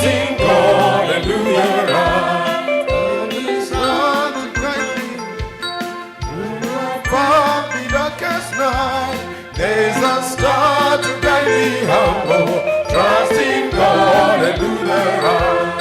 in God and do the right. Sun to guide me through the foggy darkest night. There's a star to guide me humble. Trust in God and do the right.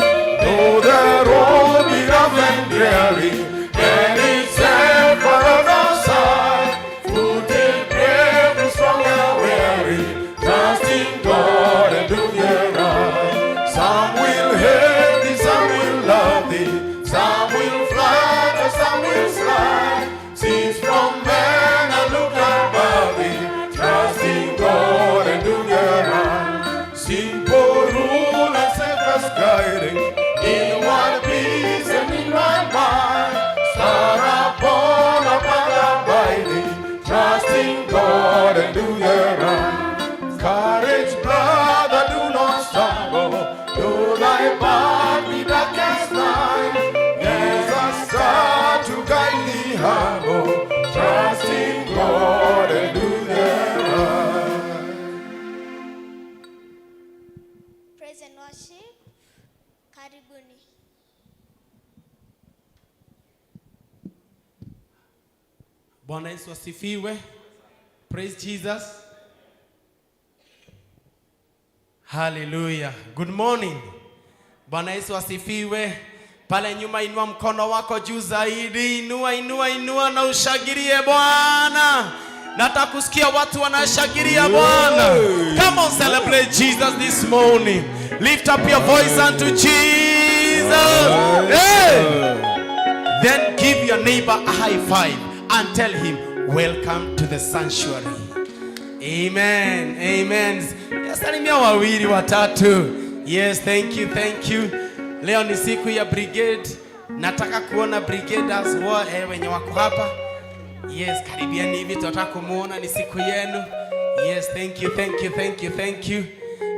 Though the road be rough and dreary, and itself for no sight, footed brave and strong and weary. Trust in God and do the right. Some will hate thee, some will love thee, some will flatter, some will slight. Cease from men and look above thee. Trust in God and do the right. Simple rule and safest guiding, inward peace and inward might. Star upon a path abiding, trust in God and do the right. Courage, brother, do not stumble. Though thy path be dark as night, there's a star to guide thee humble. Trust in God and do the right. Praise and worship. Karibuni. Bwana Yesu asifiwe. Praise Jesus. Hallelujah. Good morning. Bwana Yesu asifiwe. Pale nyuma inua mkono wako juu zaidi, inua, inua, inua na ushangilie Bwana. Nataka kusikia watu wanashangilia Bwana. Come on, celebrate Jesus this morning. Lift up your voice unto Jesus. Hey! Then give your neighbor a high five and tell him, "Welcome to the sanctuary." Amen. Amen. Salimia wawili watatu. Yes, thank you, thank you. Leo ni siku ya brigade. Nataka kuona brigaders wenye wako hapa. Yes, karibiani hivi, tunataka kumuona, ni siku yenu. Yes, thank you, thank you, thank you, thank you.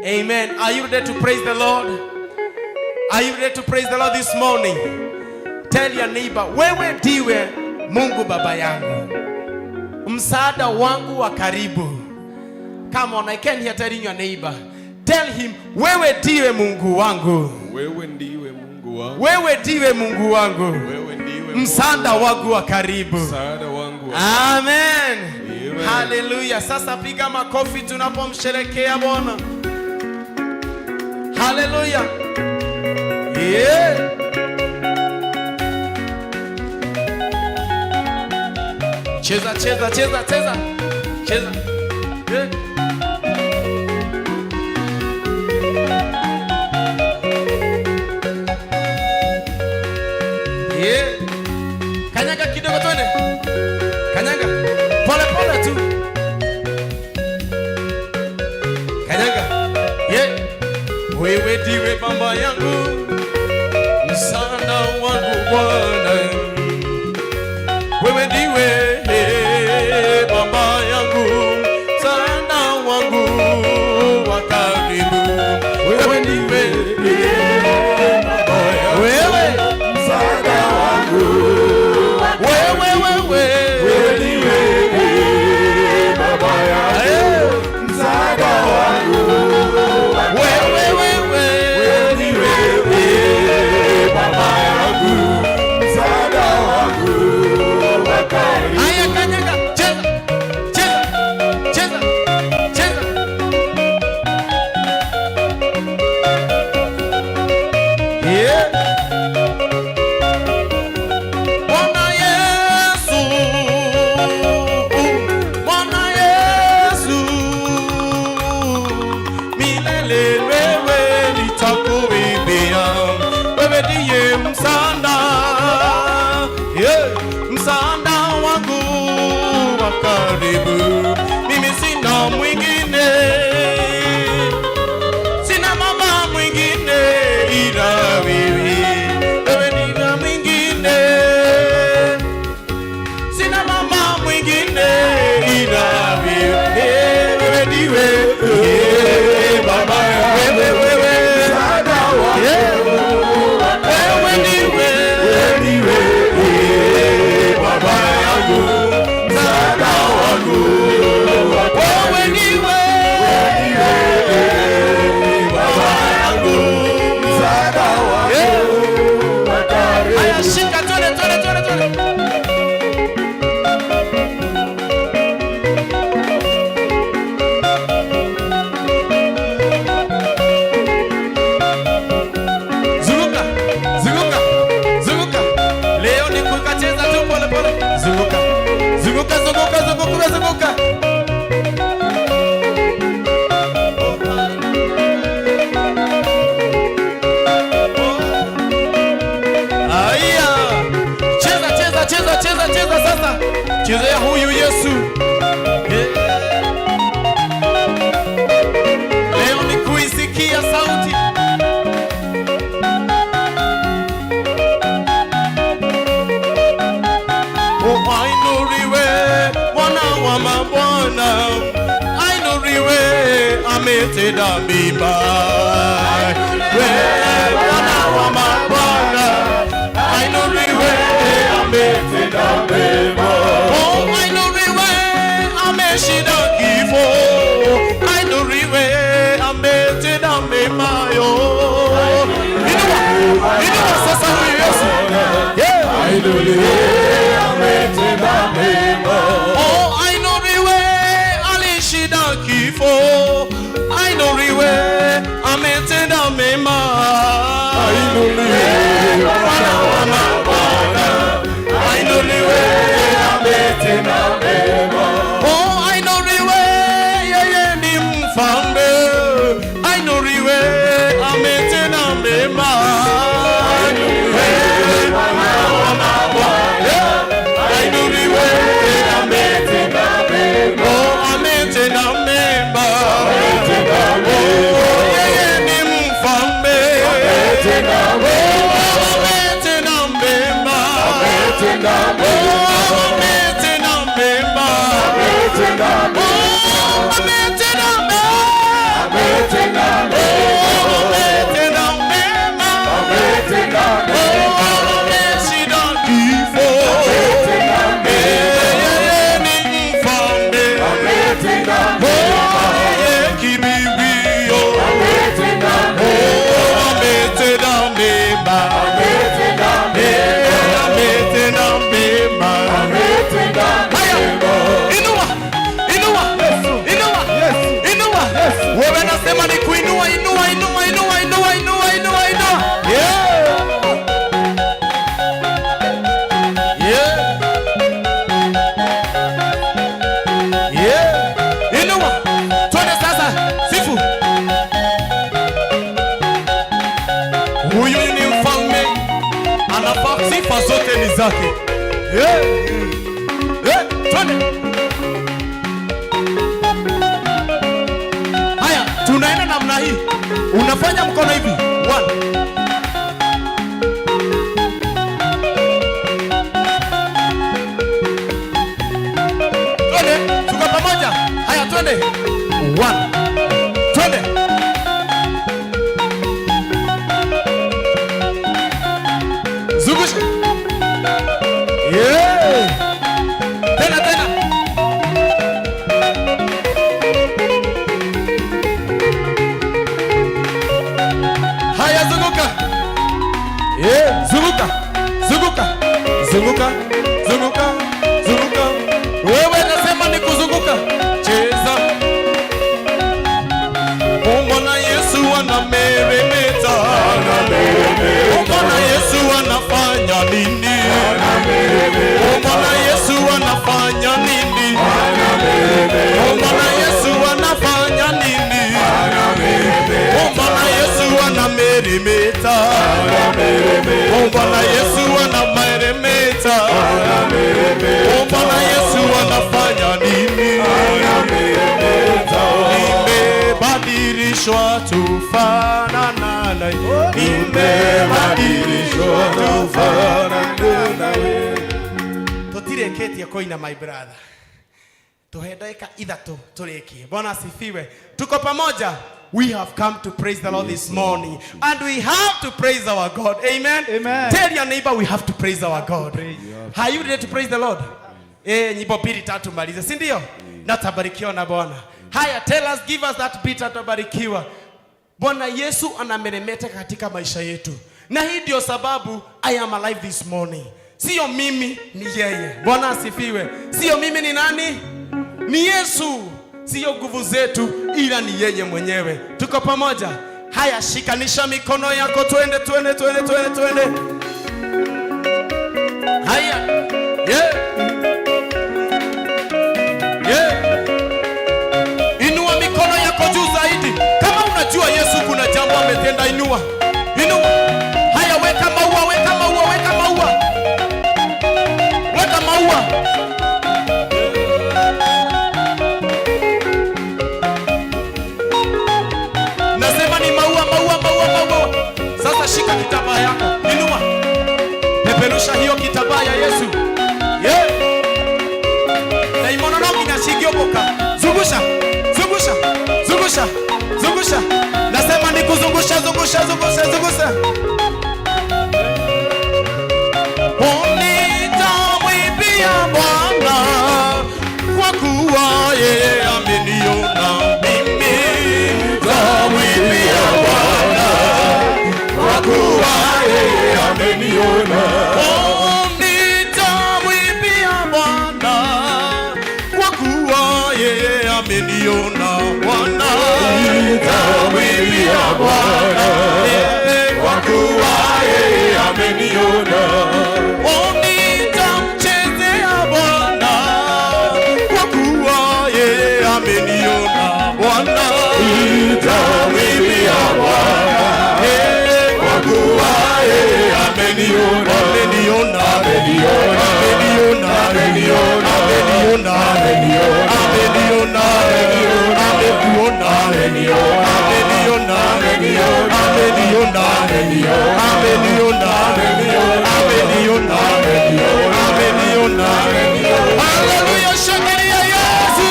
Amen. Are you ready to praise the Lord? Are you ready to praise the Lord this morning? Tell your neighbor, "Wewe ndiwe Mungu Baba yangu, msaada wangu wa karibu." Come on, I can hear telling your neighbor. Tell him, "Wewe ndiwe Mungu wangu." Wewe ndiwe Mungu wangu. Wewe ndiwe Mungu wangu, Wewe ndiwe msaada wangu wa karibu. Msaada wangu wa Amen. Amen. Hallelujah. Sasa piga makofi tunapomsherekea Bwana. Hallelujah. Yeah. Cheza, cheza, cheza, cheza. Cheza. Yeah. Yeah. Kanyaga kidogo, twende. Kanyaga. Pole pole tu. Kanyaga. Yeah. Wewe ndiwe baba yangu, msaada wangu Bwana. Wewe ndiwe baba yangu, msaada wangu wa karibu. Wewe ndiwe baba yangu, wewe Msaada wangu. Wewe, wewe. Wewe ndiwe baba yangu, msaada wangu. Wewe, wewe. Wewe ndiwe sasa. Chezea huyu Yesu. Yeah. Leo ni kuisikia sauti. Oh, ainuliwe Bwana wa mabwana, ainuliwe ametenda mema. We Bwana wa mabwana, ainuliwe ametenda mema. Oh, ainuliwe ameshinda kifo, ainuliwe ametenda mema yo. Inua, inua sasa huyu Yesu. Yeah. Oh, ainuliwe alishinda kifo, ainuliwe ametenda mema. Bwana wa mabwana, ainuliwe ametenda mema. Oh, ainuliwe yeye ni mfalme, ainuliwe ametenda mema. Bwana wa mabwana, ainuliwe ametenda mema. Oh, ametenda mema. Oh, yeye ni mfalme. Oh, ametenda mema. Oh, ametenda mema. Oh, ametenda mema. Oh, ametenda mema. Oh, ameshinda kifo. Yeye ni mfalme. Oh, yeye kimbilio. Oh, ametenda mema. Eh, ametenda mema. Haya, inua, inua, inua, inua. Wewe nasema ni kuinua, inua, inua, inua, inua, inua, inua, inua. Yeah. Yeah. Yeah. Inua. Twende sasa. Sifu. Huyu ni mfalme, anafaa sifa zote ni zake. Yeah. Yeah. Twende. Haya, tunaenda namna hii. Unafanya mkono hivi. One. Twende, tuko pamoja. Haya, twende. One. Twende. Zungusha. Yeah. Tena tena. Haya, zunguka. Yeah, zunguka. Zunguka. Zunguka. Zunguka. Zunguka. Wewe nasema ni kuzunguka. Cheza. Mbona Yesu anameremeta? Mbona Yesu anafanya nini? Mbona Yesu anafanya nini? Mbona Yesu anafanya nini? Mbona Yesu anameremeta? Mbona Yesu anameremeta? Mbona Yesu anafanya nini? Nimebadilishwa tufanana naye. Nimebadilishwa tufanana naye. Tũtirĩkĩtie kũina, my brother, tuhe ndagĩka 3 tũrĩkie. Bwana asifiwe. Tuko pamoja. We have come to praise the Lord this morning, and we have to praise our God. Amen. Amen. Tell your neighbor, we have to praise our God. Are you ready to praise the Lord? Eh, nyimbo mbili tatu malize, si ndio? Na tabarikiwa na Bwana. Haya, tell us, give us that beat, atabarikiwa. Bwana Yesu anameremeta katika maisha yetu, na hii ndio sababu I am alive this morning. Sio mimi, ni yeye. Bwana asifiwe. Sio mimi, ni nani? Ni Yesu. Sio nguvu zetu, ila ni yeye mwenyewe. Tuko pamoja. Haya, shikanisha mikono yako, twende, twende, twende, twende, twende. Haya, yeah. Yeah. Inua mikono yako juu zaidi. Kama unajua Yesu kuna jambo ametenda, inua. Inua. Haya, weka maua, weka maua, weka maua. Weka maua. maua. Nasema ni maua, maua, maua, maua. Sasa shika kitambaa yako, inua, peperusha hiyo kitambaa ya Yesu. Yeah. Na imononoki na shigioboka. Zungusha, zungusha, zungusha, zungusha. Nasema ni kuzungusha, zungusha, zungusha, zungusha. Nitamwimbia Bwana kwa kuwa yeye ameniona mimi. Nitamwimbia Bwana kwa kuwa yeye ameniona. Oh, nitamwimbia Bwana kwa kuwa yeye ameniona. Bwana, nitamwimbia Bwana kwa kuwa yeye ameniona. Oh, nitamchezea Bwana kwa kuwa yeye ameniona. Bwana, nitamwimbia Bwana kwa kuwa yeye ameniona. Ameniona, ameniona, ameniona, ameniona, ameniona, ameniona, amekuona, ameniona, ameniona, ameniona, ameniona, ameniona, ameniona. Haleluya, shangilia Yesu.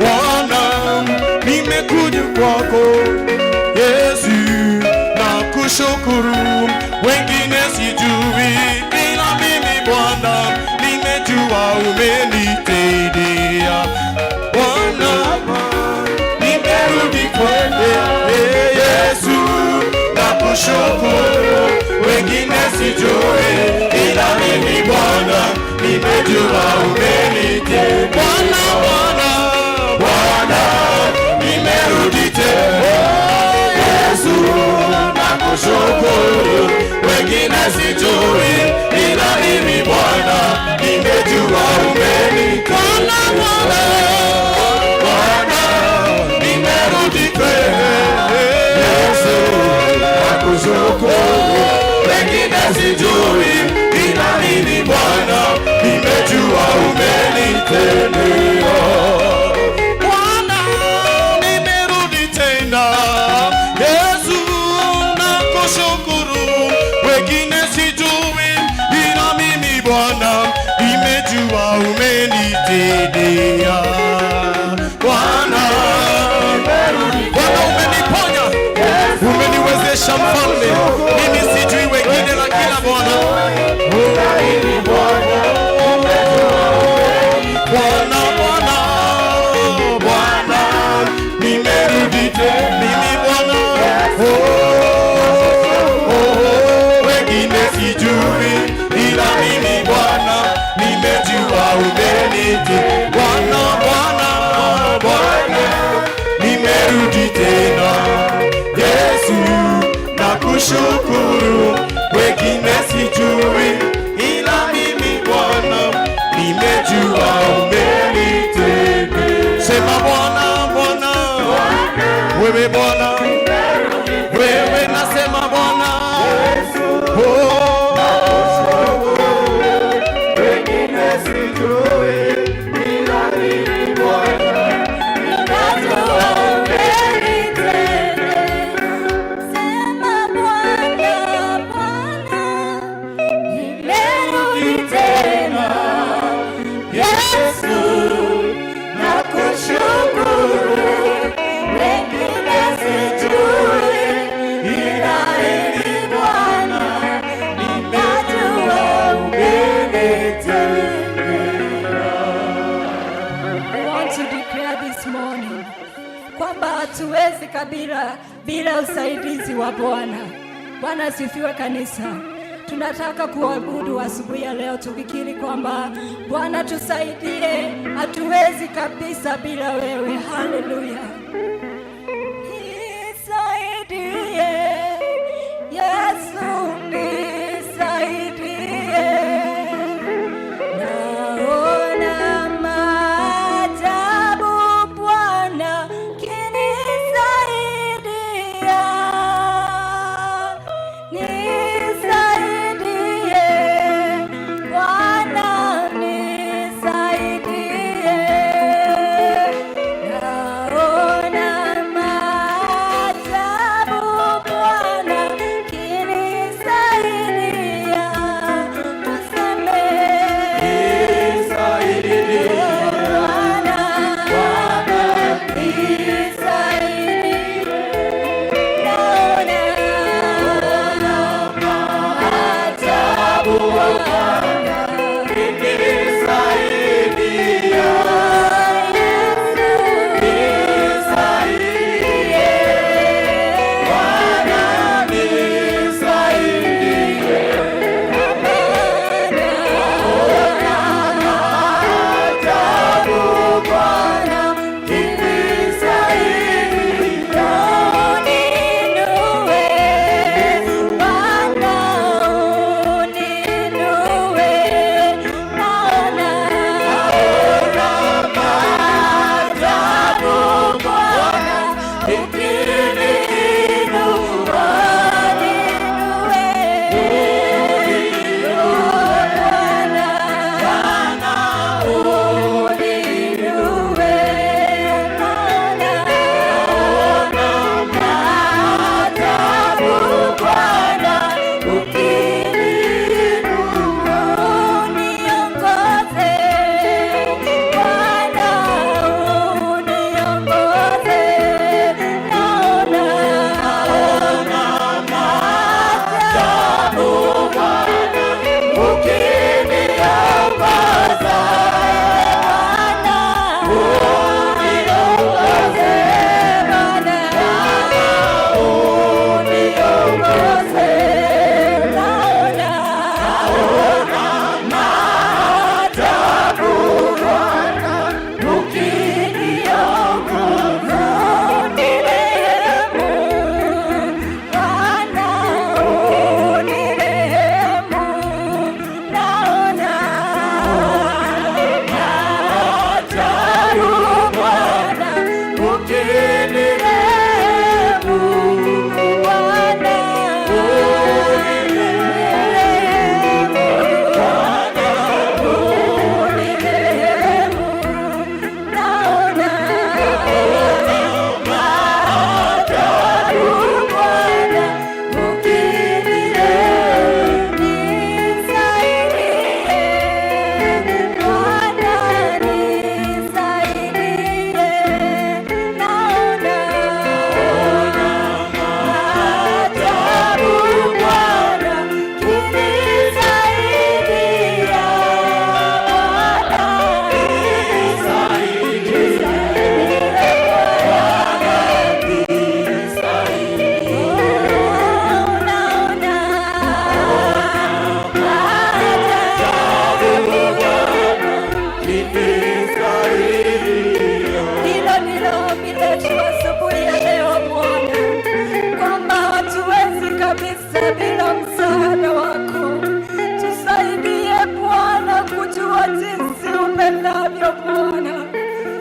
Bwana, nimekuja kwako Yesu, na kushukuru. Wengine sijui, ila mimi Bwana nimejua umenitendea. Bwana, nimerudi kwako Yesu, na kushukuru. Wengine sijui, ila mimi Bwana nimejua umenitendea. Bwana, Bwana, Bwana, nimerudi tena Yesu, nakushukuru. Wengine sijui, ila mimi Bwana nimejua umenitendea. Bwana, Bwana, Bwana, nimerudi tena Yesu, nakushukuru. Wengine sijui, ila mimi Bwana nimejua umenitendea. Bwana, nimerudi tena Yesu, nakushukuru. Wengine sijui, ila mimi Bwana nimejua umenitendea. Bwana, Bwana umeniponya, umeniwezesha mfalme. Mimi sijui wengine, lakini Bwana, Bwana, Bwana, Bwana, nimerudi tena mimi Bwana. Oh, oh, wengine sijui, ila mimi Bwana nimejua umenitendea. Bwana, Bwana, Bwana, nimerudi tena Yesu, nakushukuru. Wengine sijui, ila mimi Bwana nimejua umenitendea. Sema Bwana, Bwana, wewe Bwana, wewe nasema Bwana, oh, Wengine sijui, ila mimi Bwana Najua umenitendea. Sema Bwana, Bwana, nimerudi tena. Yesu, nakushukuru. Wengine sijui, ila mimi Bwana, najua umenitendea. I want to declare this morning kwamba hatuwezi kabila bila usaidizi wa Bwana. Bwana asifiwe kanisa. Tunataka kuabudu asubuhi ya leo tukikiri kwamba Bwana tusaidie, hatuwezi kabisa bila wewe. Haleluya. Nisaidie, Yesu nisaidie. Naona maajabu Bwana kinisaidia. Ukinirehemu Bwana, unirehemu Bwana, unirehemu. Naona maajabu Bwana, ukinirehemu. Nisaidie Bwana, nisaidie. Naona maajabu Bwana, ukinisaidia Bwana, Hilo ndilo ombi letu asubuhi ya leo Bwana, kwamba hatuwezi kabisa bila msaada wako. Tusaidie Bwana kujua jinsi upendavyo Bwana.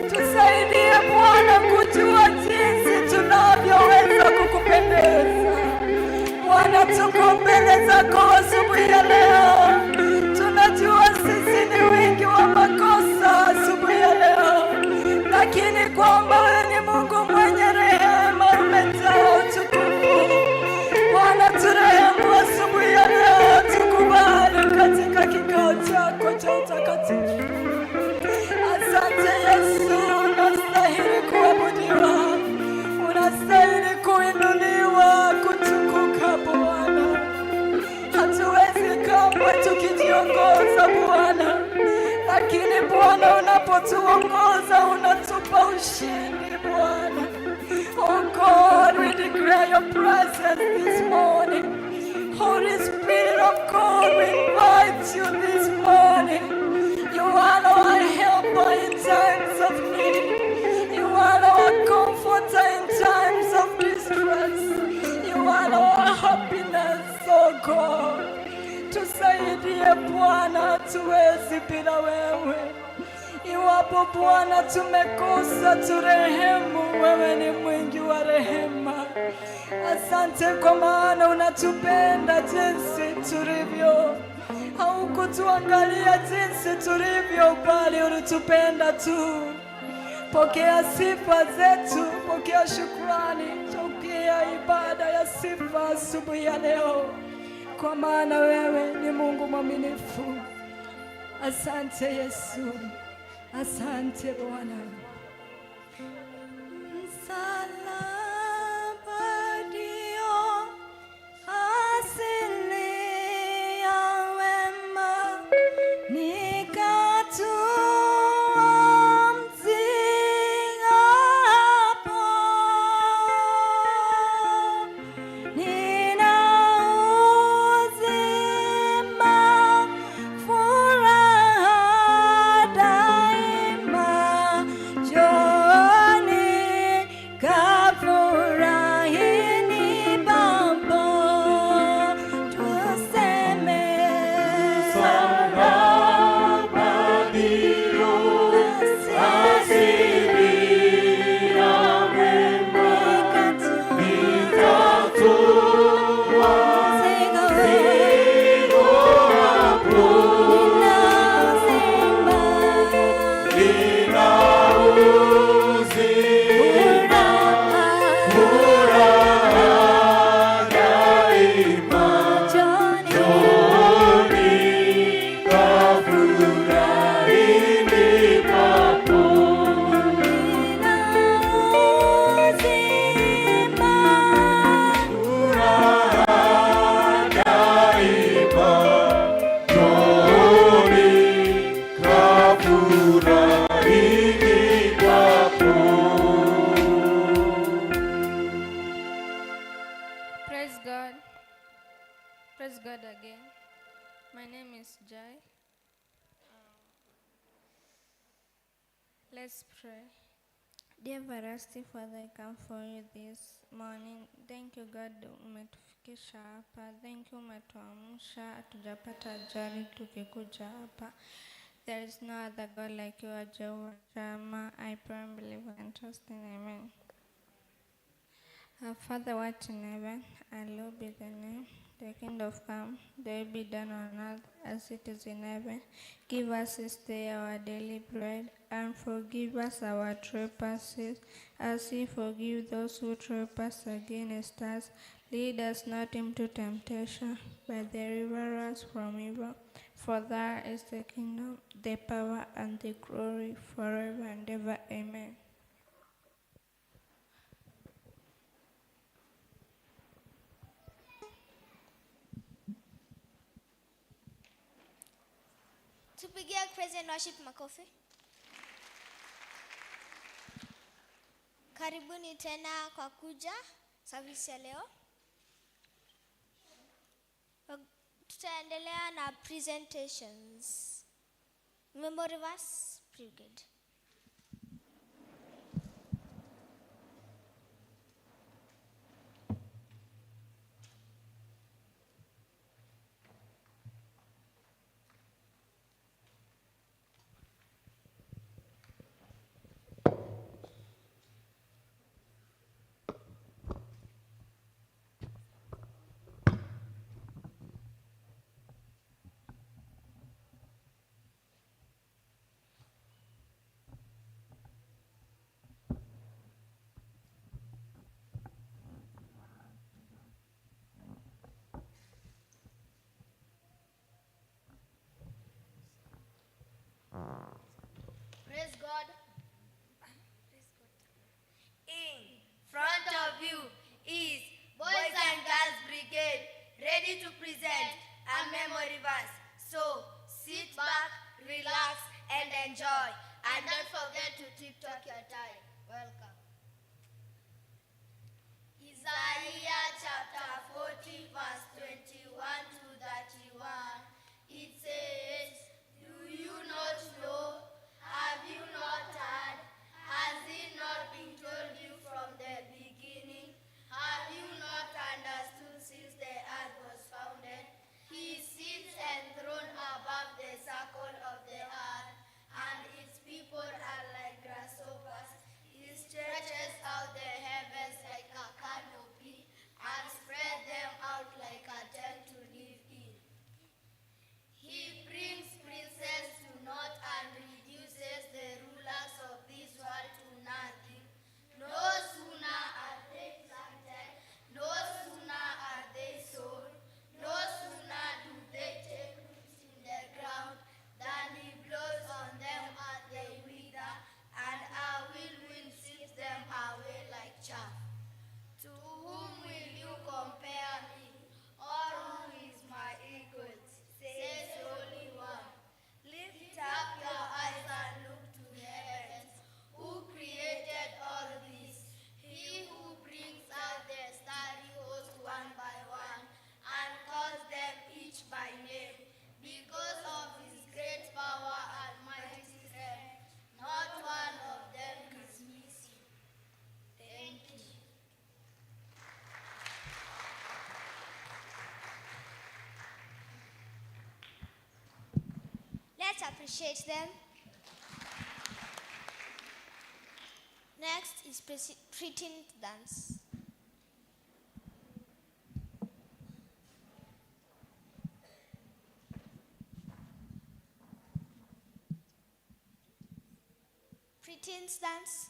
Tusaidie Bwana kujua jinsi tunavyoweza kukupendeza. Bwana, tuko mbele zako asubuhi ya leo. Tunajua sisi ni wingi wa makosa asubuhi ya leo, lakini kwamba wewe ni Mungu mwenye rehema, umejaa utukufu. Bwana, turehemu asubuhi ya leo, tukubali katika kikao chako cha utakatifu. Asante Yesu, unastahili kuabudiwa, unastahili kuinuliwa, kutukuka Bwana. Hatuwezi kamwe tukijiongoza Bwana, lakini Bwana unapotuongoza unatupa ushindi Bwana. Oh God, we declare your presence this morning. Holy Spirit of God, we invite you this morning. You are our helper in times of need. You are our comforter in times of distress. You are our happiness, oh God. Tusaidie Bwana, hatuwezi bila wewe. Iwapo Bwana tumekosa, turehemu. Wewe ni mwingi wa rehema. Asante kwa maana unatupenda jinsi tulivyo. Haukutuangalia jinsi tulivyo, bali ulitupenda tu. Pokea sifa zetu, pokea shukrani, pokea ibada ya sifa asubuhi ya leo, kwa maana wewe ni Mungu mwaminifu. Asante Yesu, asante Bwana. Msalaba ndio asili ya wema, nikatwaa mzigo hapo. Nina uzima, furaha daima, njooni kafurahini papo, tuseme Msalaba ndio asili ya wema, nikatwaa mzigo hapo. Nina uzima, furaha daima, njooni kafurahini papo. Furaha daima, njooni kafurahini papo. Praise God. Praise God again. My name is Jai. Let's pray. Dear Everlasting Father, I come for you this morning. Thank you God, umetufikisha hapa. Thank you umetuamsha, hatujapata ajali tukikuja hapa. There is no other God like you, O Jehovah Shammah. I pray and believe and trust in. Amen. Our Father who art in heaven, hallowed be thy name. Thy kingdom come, thy will be done on earth as it is in heaven. Give us this day our daily bread, and forgive us our trespasses, as we forgive those who trespass against us. Lead us not into temptation, but deliver us from evil. For thine is the kingdom, the power, and the glory, forever and ever. Amen. Tupigie praise and worship makofi. Karibuni tena kwa kuja service ya leo. Tutaendelea na presentations. Memory verse brigade. Praise God. In front of you is Boys and Girls Brigade, ready to present a memory verse. So sit back, relax, and enjoy. And don't forget to TikTok your time. Welcome. Isaiah chapter 40, verse 21 to 31. It says, do you not know? Have you not heard? Has it not been told you from the beginning? Have you not understood since the earth was founded? He sits enthroned above the circle of the earth, and its people are like grasshoppers. He stretches out the heavens like a canopy and spread them out like a tent to live in. He brings princes to naught and reduces the rulers of this world to nothing. No sooner are they planted, no sooner are they sown, no sooner do they take root in the ground than he blows on them and they wither, and a whirlwind sweeps them away like chaff. To whom will you compare me, or who is my equal? Says the Holy One. Lift up your eyes and look to the heavens. Who created all this? He who brings out the starry host one by one, and calls them each by name. Because of his great power and mighty strength, not one of them is missing. Thank you. Let's appreciate them. Next is pretend dance. Pretend dance.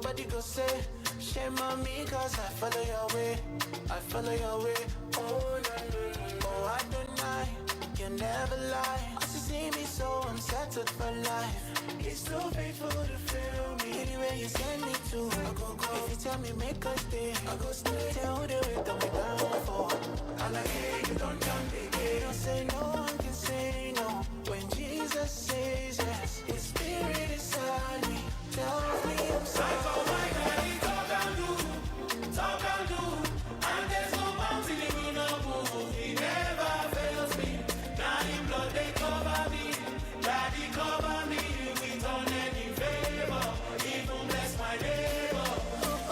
Nobody go say, shame on me, cause I follow your way. I follow your way. Oh, no, no, no. Oh, I don't lie. You never lie. As you see me, so I'm settled for life. He's too faithful to fail me. Anywhere you send me to, I go go. If you tell me make a stay, I go stay. Tell the way that we down for. I like it, you don't jump again. Don't say no one can say no. When Jesus says yes, His spirit inside me tells me I'm sorry. I told my daddy, talk and do, talk and do, and there's no mountain he will not move. He never fails me. Now in blood they cover me, daddy cover me with unending favor. Even bless my neighbor.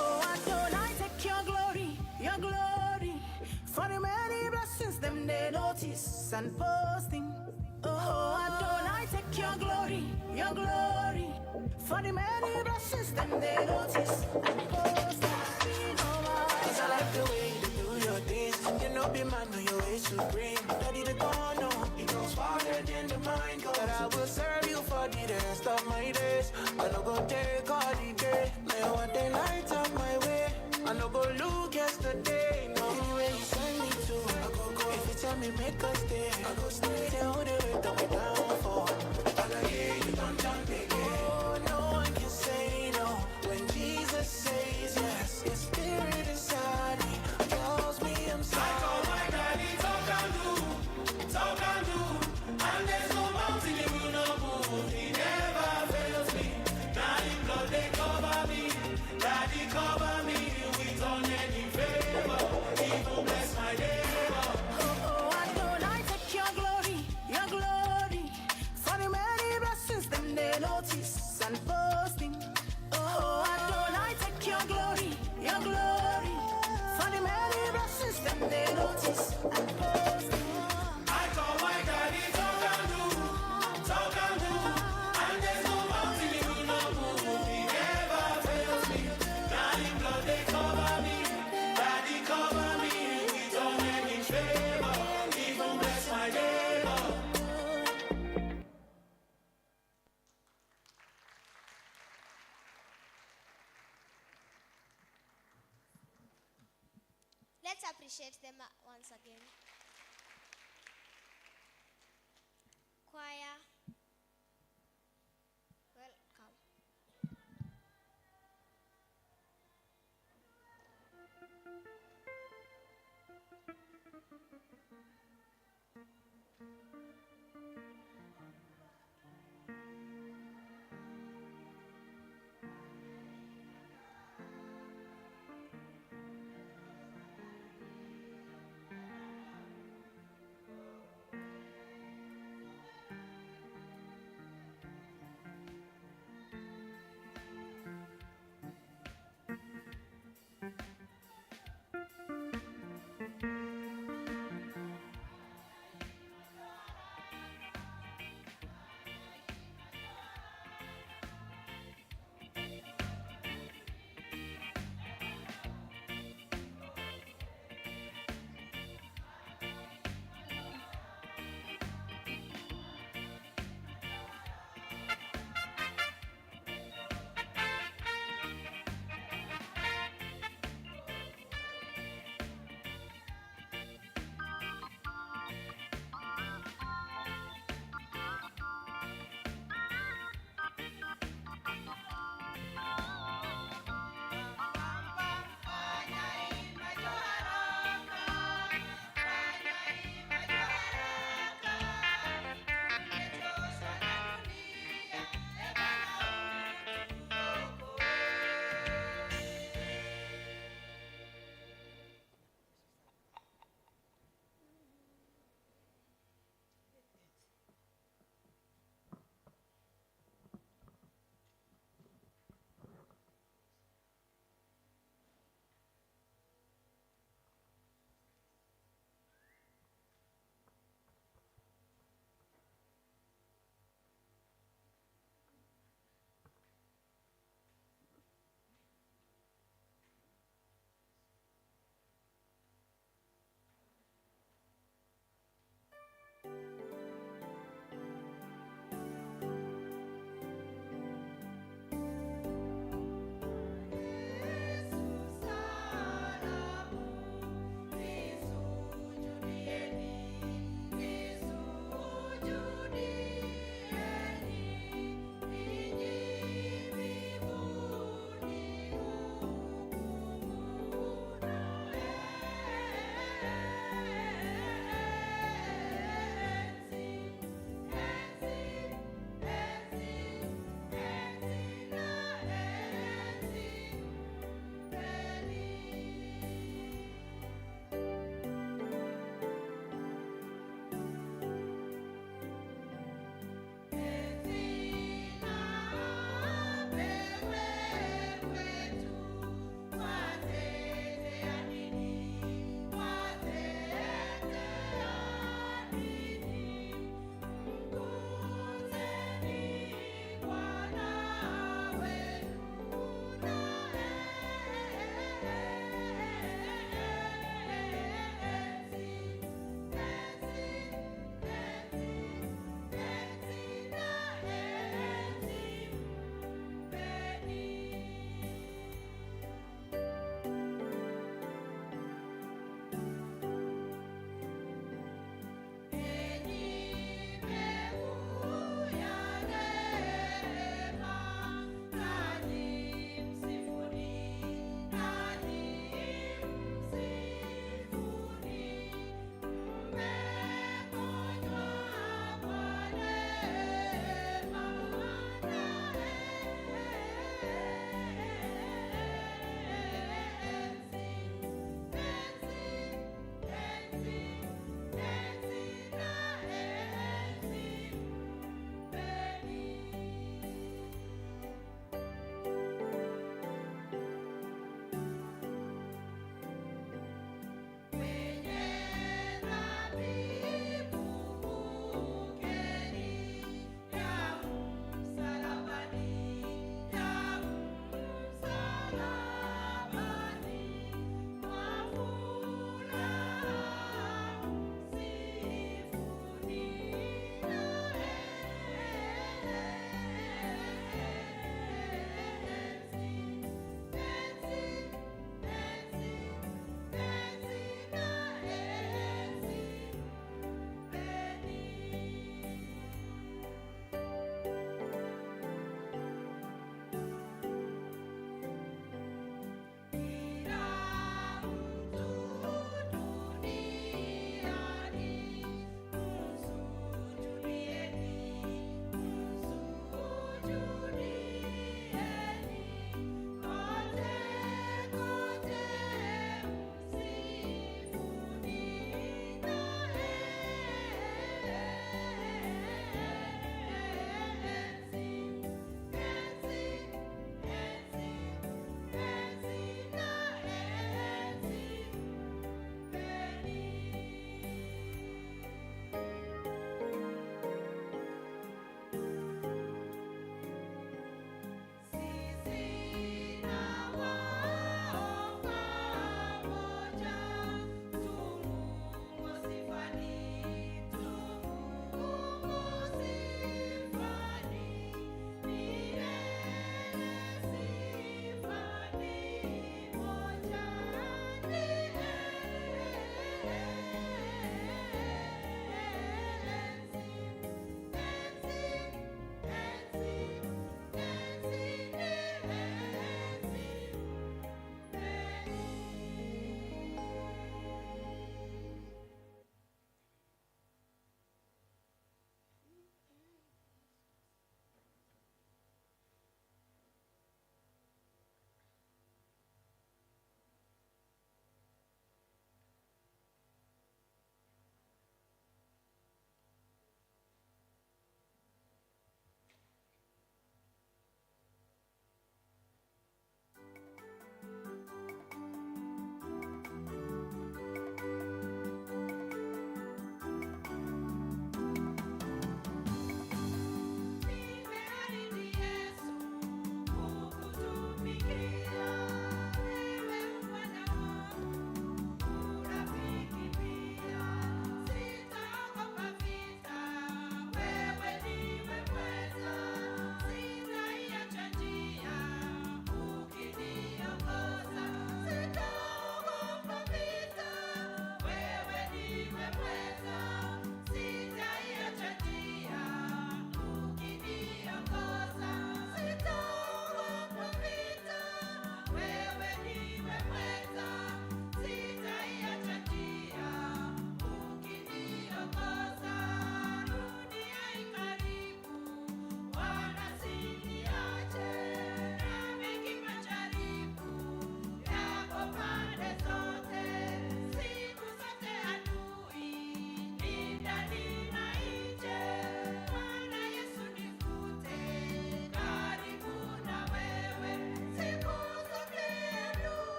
Oh, Adonai, take your glory, your glory. For the many blessings them they notice and posting. Oh, Adonai, take your glory, your glory. For the many blessings them they notice and posting. Cause I like the way you do your things. You know be man, know your way supreme. Daddy the God, no, he goes farther than the mind goes. But I will serve you for the rest of my days. I no go take all the day. Now one day light up my way. I no go look yesterday. No, anywhere you send me to, I go go. If you tell me make a stay, I go stay. Tell the way that we down for. I like it, you don't jump again. Oh, no one can say no when Jesus says yes. His spirit inside me tells me I'm sorry. I told my daddy, talk and do, talk and do, and there's no mountain he will not move. He never fails me. Now in blood they cover me, daddy cover me with unending favor. Even bless my neighbor. Oh, Adonai, take your glory, your glory. For the many blessings them they notice and posting. Oh, Adonai, take your glory, your glory. For the many blessings them they notice and posting. I told my daddy, talk and do, talk and do, and there's no mountain he will not move. He never fails me. Now in blood they cover me, daddy cover me with unending favor. Even bless my neighbor. Let's appreciate them once again. Choir, welcome.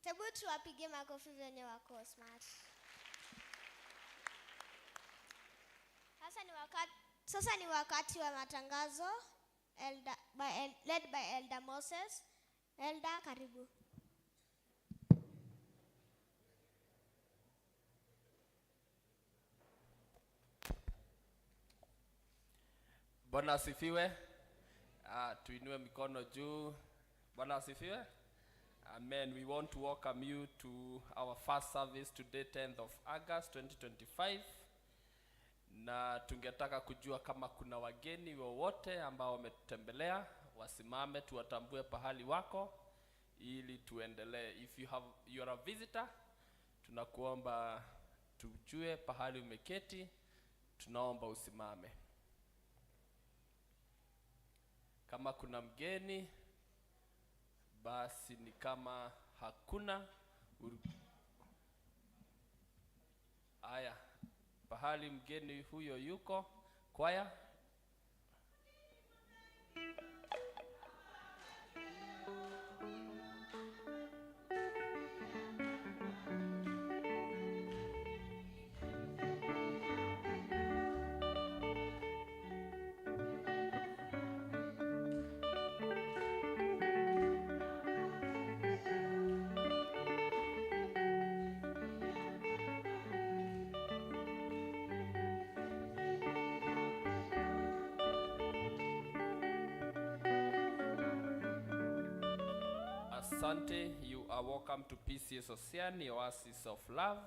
Hebu tuwapige makofi venye wako smart. Sasa ni wakati wa matangazo led by Elder Moses. Elder, karibu. Bwana asifiwe. Tuinue mikono juu. Bwana asifiwe. Amen. We want to welcome you to our first service today, 10th of August 2025. Na tungetaka kujua kama kuna wageni wowote ambao wametutembelea, wasimame tuwatambue pahali wako ili tuendelee. If you are a visitor, tunakuomba tujue pahali umeketi, tunaomba usimame. Kama kuna mgeni, basi ni kama hakuna. Aya, pahali mgeni huyo yuko, kwaya. Asante, you are welcome to PCEA Sosiani, Oasis of Love.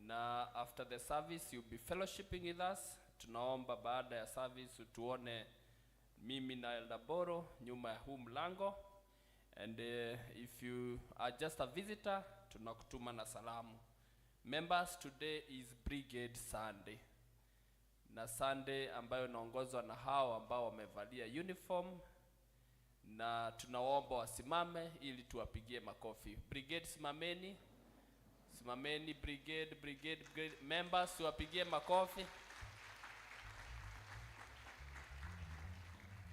Na after the service you'll be fellowshipping with us. Tunaomba baada ya service utuone mimi na Elder Boro nyuma ya huu mlango. And if you are just a visitor, tunakutuma na salamu. Members, today is Brigade Sunday. Na Sunday ambayo inaongozwa na hao ambao wamevalia uniform, na tunaomba wasimame ili tuwapigie makofi. Brigade, simameni. Simameni brigade, brigade, brigade. Members, tuwapigie makofi.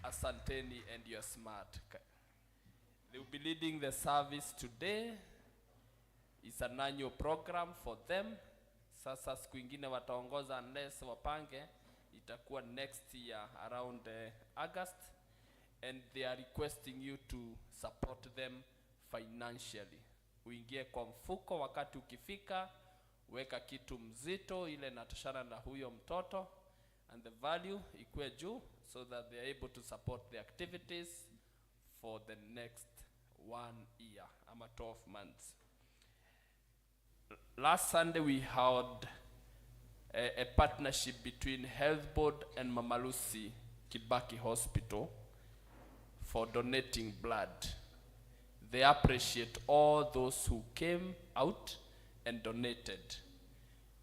Asanteni, and you're smart. They will be leading the service today. It's an annual program for them. Sasa siku ingine wataongoza unless wapange, itakuwa next year around August. And they are requesting you to support them financially. Uingie kwa mfuko wakati ukifika, weka kitu mzito ile inatoshana na huyo mtoto, and the value ikuwe juu so that they are able to support the activities for the next 1 year ama 12 months. Last Sunday we had a partnership between Health Board and Mama Lucy Kibaki Hospital for donating blood. They appreciate all those who came out and donated.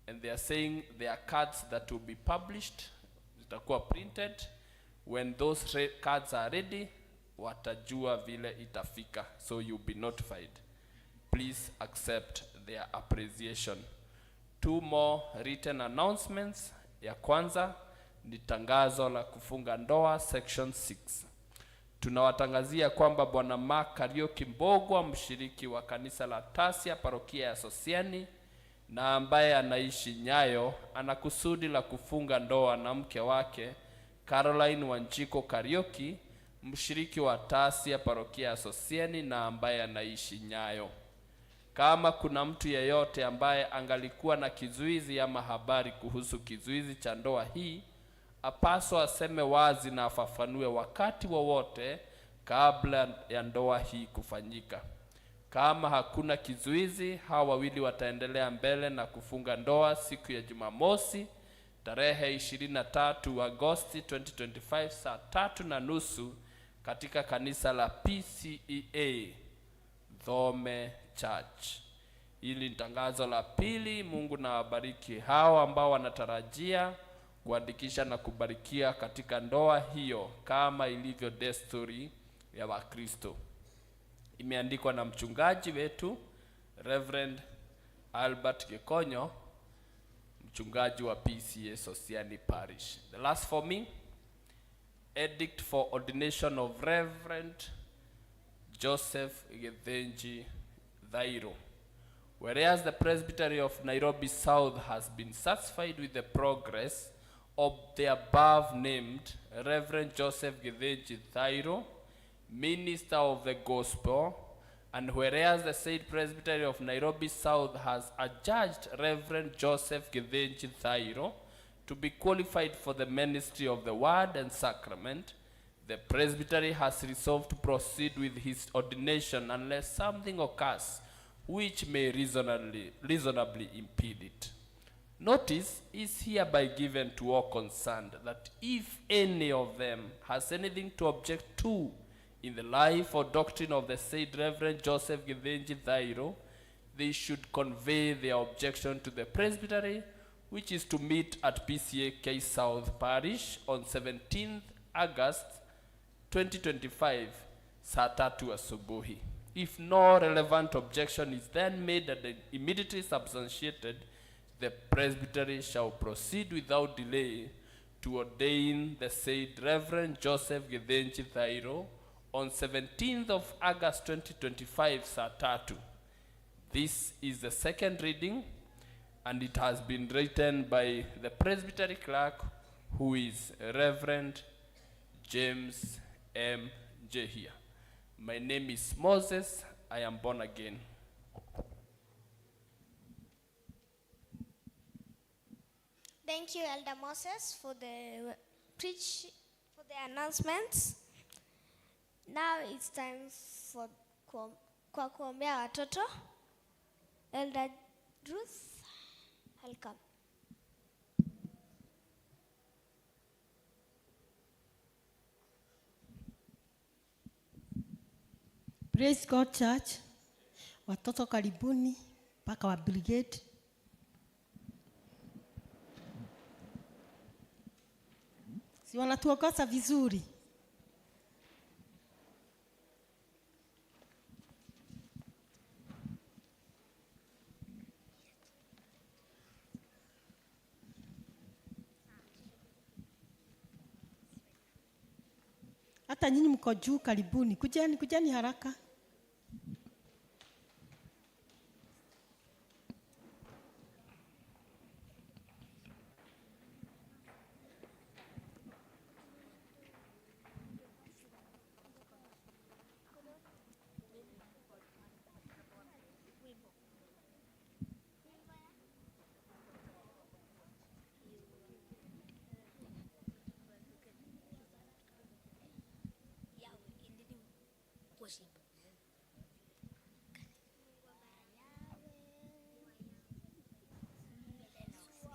And they are saying there are cards that will be published, zitakuwa printed. When those cards are ready, watajua vile itafika. So you'll be notified. Please accept their appreciation. 2 more written announcements. Ya kwanza ni tangazo la kufunga ndoa section 6. Tunawatangazia kwamba Bwana Mark Kariuki Mbogwa, mshiriki wa kanisa la Tasia parokia ya Sosiani na ambaye anaishi Nyayo, ana kusudi la kufunga ndoa na mke wake Caroline Wanjiko Kariuki, mshiriki wa Tasia parokia ya Sosiani na ambaye anaishi Nyayo. Kama kuna mtu yeyote ambaye angalikuwa na kizuizi ama habari kuhusu kizuizi cha ndoa hii, apaswa aseme wazi na afafanue wakati wowote kabla ya ndoa hii kufanyika. Kama hakuna kizuizi, hawa wawili wataendelea mbele na kufunga ndoa siku ya Jumamosi tarehe 23 Agosti 2025 saa 3:30 katika kanisa la PCEA Thome Church. Hili ni tangazo la pili. Mungu na wabariki hao ambao wanatarajia kuandikisha na kubarikia katika ndoa hiyo kama ilivyo desturi ya Wakristo. Imeandikwa na mchungaji wetu Reverend Albert Gekonyo, mchungaji wa PCEA Sosiani Parish. The last for me, edict for ordination of Reverend Joseph Gethenji Thairo. Whereas the Presbytery of Nairobi South has been satisfied with the progress of the above named Reverend Joseph Githinji Thairo, Minister of the Gospel, and whereas the said Presbytery of Nairobi South has adjudged Reverend Joseph Githinji Thairo to be qualified for the ministry of the Word and Sacrament, the Presbytery has resolved to proceed with his ordination unless something occurs which may reasonably impede it. Notice is hereby given to all concerned that if any of them has anything to object to in the life or doctrine of the said Reverend Joseph Githinji Thairo, they should convey their objection to the Presbytery, which is to meet at PCA K South Parish on 17th August 2025, saa tatu asubuhi. If no relevant objection is then made and immediately substantiated, the Presbytery shall proceed without delay to ordain the said Reverend Joseph Githinji Thairo on 17th of August 2025, saa tatu. This is the second reading, and it has been written by the Presbytery clerk, who is Reverend James M. Jehia. My name is Moses. I am born again. Thank you, Elder Moses, for the preach, for the announcements. Now it's time for kwa kuombea watoto. Elder Ruth, welcome. Praise God Church. Watoto karibuni mpaka wa brigade. Si wanatuongoza vizuri. Hata nyinyi mko juu, karibuni. Kujeni, kujeni haraka.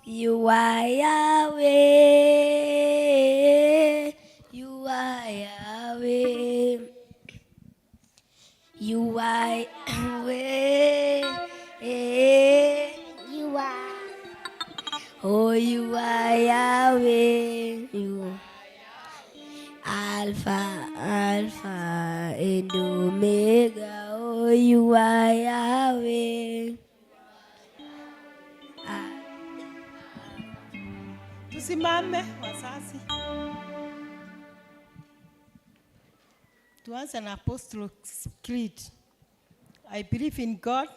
You are Yahweh, you are Yahweh, you are Yahweh, you are, oh you are Yahweh, you Alpha, Alpha and Omega, oh you are Yahweh. Tusimame wazazi. Tuanze na Apostles' Creed. I believe in God,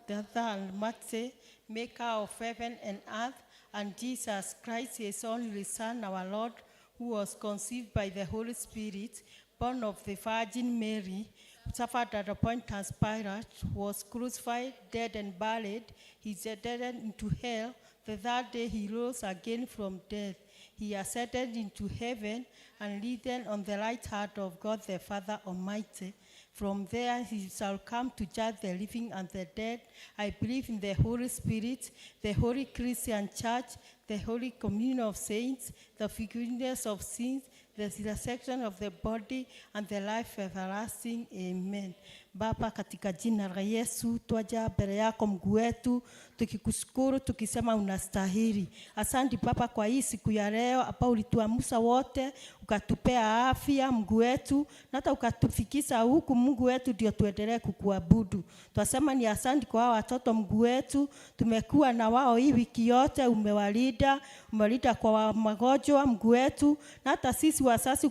the Father Almighty, maker of heaven and earth, and Jesus Christ, his only Son, our Lord, who was conceived by the Holy Spirit, born of the Virgin Mary, suffered at the Pontius Pilate, was crucified, dead and buried. He descended into hell. The third day he rose again from death. He ascended into heaven and risen on the right hand of God the Father Almighty. From there he shall come to judge the living and the dead. I believe in the Holy Spirit, the Holy Christian Church, the Holy Communion of Saints, the forgiveness of sins, the resurrection of the body, and the life everlasting. Amen. Baba, katika jina la Yesu twaja mbele yako Mungu wetu, tukikushukuru tukisema unastahili. Asante Baba kwa hii siku ya leo ambao ulituamsha wote, ukatupea afya Mungu wetu, na hata ukatufikisha huku Mungu wetu, ndio tuendelee kukuabudu. Twasema ni asante kwa hawa watoto Mungu wetu, tumekuwa na wao hii wiki yote, umewalinda, umewalinda kwa magonjwa Mungu wetu, na hata sisi wazazi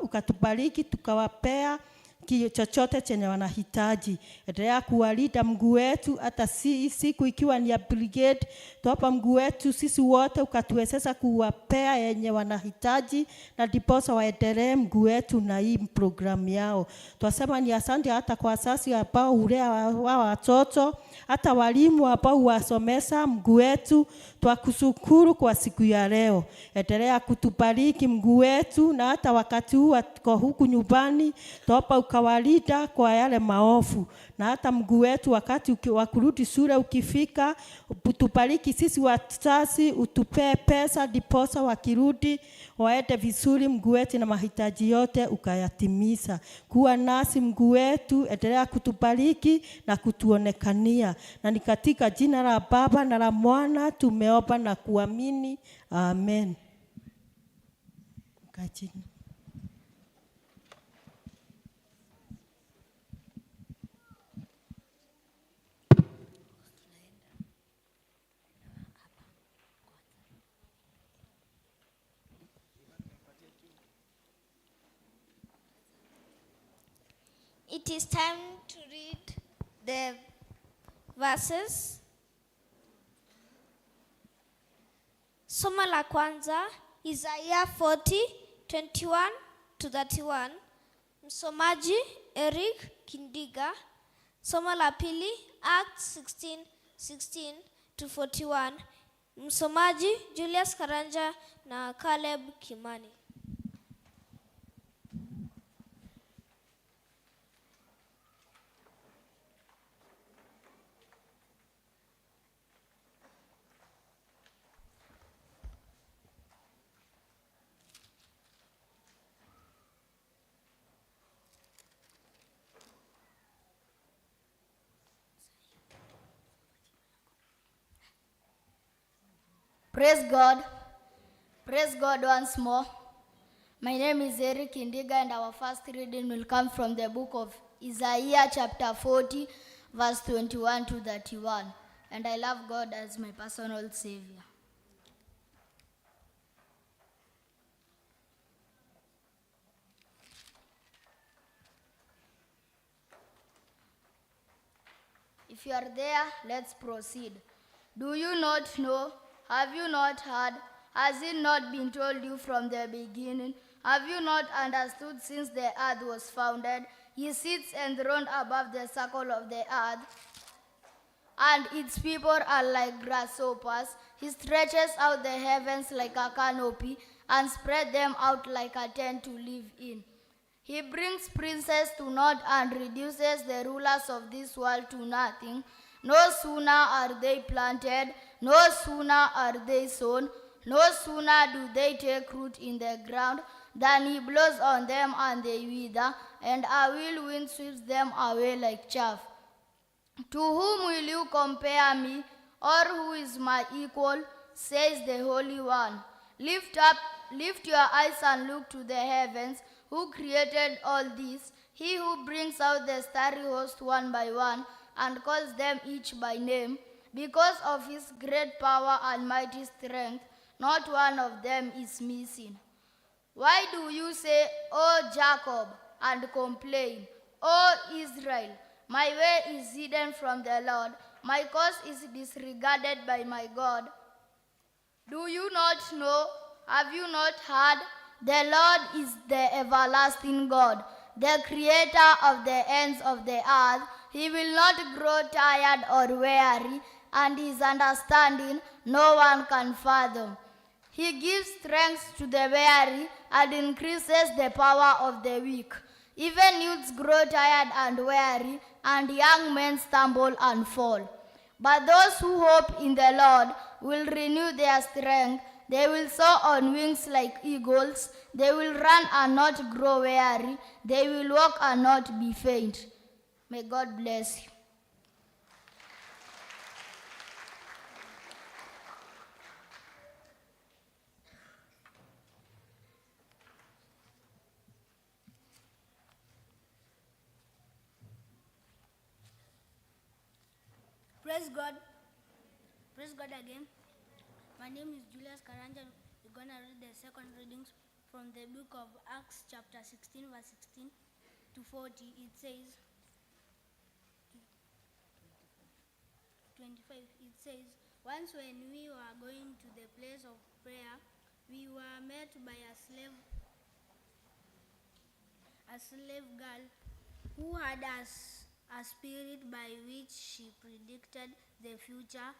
ukatubariki tukawapea chochote chenye wanahitaji. Endelea kuwalinda Mungu wetu, hata siku ikiwa ni ya brigade, tuapa Mungu wetu sisi wote ukatuwezesha kuwapea yenye wanahitaji, na ndiposa waendelee Mungu wetu na hii programu yao. Twasema ni asante hata kwa wazazi ambao hulea wao watoto, hata walimu ambao huwasomesha Mungu wetu. Twakushukuru kwa siku ya leo. Endelea kutubariki Mungu wetu, na hata wakati huu tuko huku nyumbani, tuomba ukawalinda kwa yale maovu. Na hata Mungu wetu wakati wa kurudi shule ukifika, utubariki sisi wazazi, utupee pesa ndiposa wakirudi waende vizuri Mungu wetu, na mahitaji yote ukayatimiza. Kuwa nasi Mungu wetu, endelea kutubariki na kutuonekania. Na ni katika jina la Baba na la Mwana tumeomba na kuamini. Amen. Kachini. It is time to read the verses. Somo la kwanza, Isaiah 40:21 to 31. Msomaji Eric Kindiga. Somo la pili, Acts 16:16 to 41. Msomaji Julius Karanja na Caleb Kimani. Praise God. Praise God once more. My name is Eric Indiga, and our first reading will come from the book of Isaiah chapter 40, verse 21 to 31. And I love God as my personal savior. If you are there, let's proceed. Do you not know? Have you not heard? Has it not been told you from the beginning? Have you not understood since the earth was founded? He sits enthroned above the circle of the earth, and its people are like grasshoppers. He stretches out the heavens like a canopy and spread them out like a tent to live in. He brings princes to naught and reduces the rulers of this world to nothing. No sooner are they planted, no sooner are they sown, no sooner do they take root in the ground than he blows on them and they wither, and a whirlwind sweeps them away like chaff. To whom will you compare me, or who is my equal, says the Holy One. Lift your eyes and look to the heavens, who created all this, he who brings out the starry host one by one, and calls them each by name. Because of his great power and mighty strength, not one of them is missing. Why do you say, O Jacob, and complain, O Israel, my way is hidden from the Lord, my cause is disregarded by my God? Do you not know? Have you not heard? The Lord is the everlasting God, the creator of the ends of the earth. He will not grow tired or weary, and his understanding no one can fathom. He gives strength to the weary and increases the power of the weak. Even youths grow tired and weary, and young men stumble and fall. But those who hope in the Lord will renew their strength. They will soar on wings like eagles. They will run and not grow weary. They will walk and not be faint. May God bless you. Praise God. Praise God again. My name is Julius Karanja. We're going to read the second readings from the book of Acts chapter 16, verse 16 to to 40, it says, 25, it says, "Once when we were going to the place of prayer, we were met by a slave girl who had a spirit by which she predicted the future.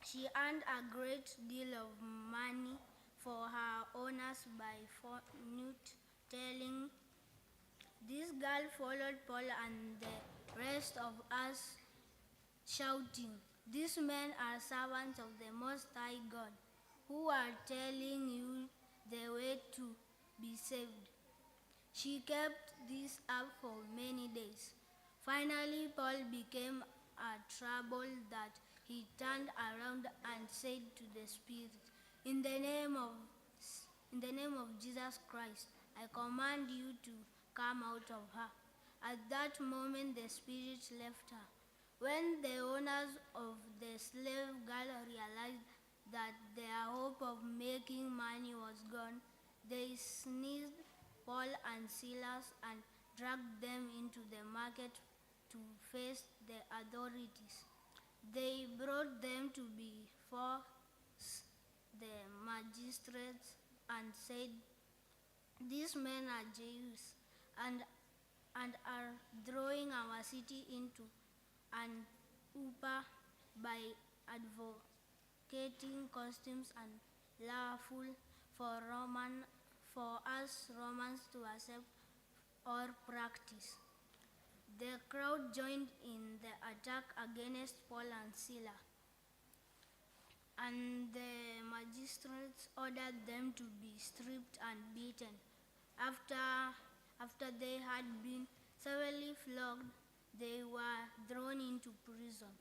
She earned a great deal of money for her owners by fortune telling. This girl followed Paul and the rest of us, shouting, 'These men are servants of the Most High God, who are telling you the way to be saved.' She kept this up for many days. Finally, Paul became a trouble that he turned around and said to the spirit, 'In the name of Jesus Christ, I command you to come out of her.' At that moment, the spirit left her. When the owners of the slave girl realized that their hope of making money was gone, they seized Paul and Silas and dragged them into the market to face the authorities. They brought them to before the magistrates and said, 'These men are Jews and are drawing our city into an uproar by advocating customs and lawful for us Romans to accept or practice.' The crowd joined in the attack against Paul and Silas, and the magistrates ordered them to be stripped and beaten. After they had been severely flogged, they were thrown into prison,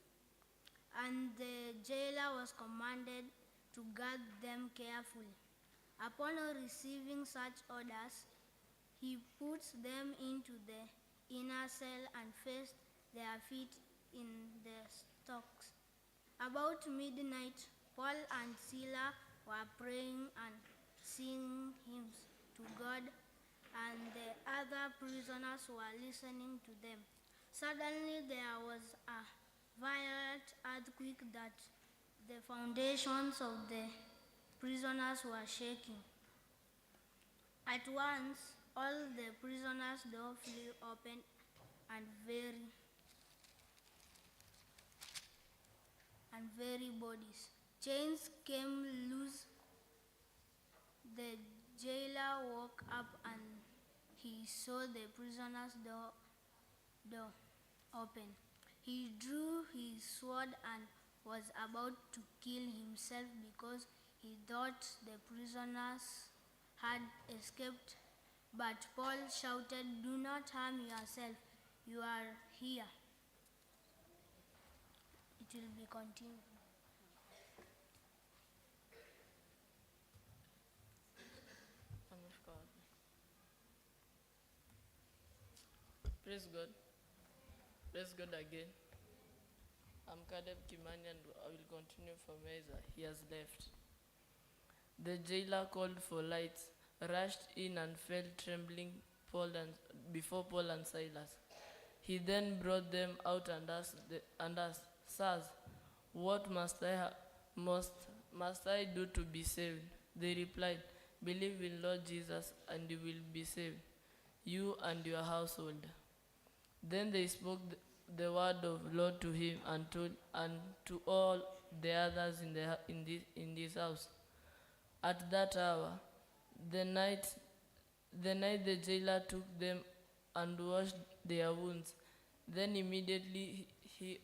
and the jailer was commanded to guard them carefully. Upon receiving such orders, he put them into the inner cell and faced their feet in the stocks. About midnight, Paul and Silas were praying and singing hymns to God, and the other prisoners were listening to them. Suddenly there was a violent earthquake that the foundations of the prisoners were shaking. At once, all the prisoners' doors flew open and very bodies. Chains came loose. The jailer woke up and he saw the prisoners' door open. He drew his sword and was about to kill himself because he thought the prisoners had escaped. But Paul shouted, "Do not harm yourself. You are here." It will be continued. Man of God. Praise God. Praise God again. I'm Caleb Kimani and I will continue from where he has left. The jailer called for lights, rushed in and fell trembling before Paul and Silas. He then brought them out and asked, "Sirs, what must I do to be saved?" They replied, "Believe in Lord Jesus and you will be saved, you and your household." Then they spoke the word of Lord to him and to all the others in this house. At that hour, the night the jailer took them and washed their wounds. Then immediately he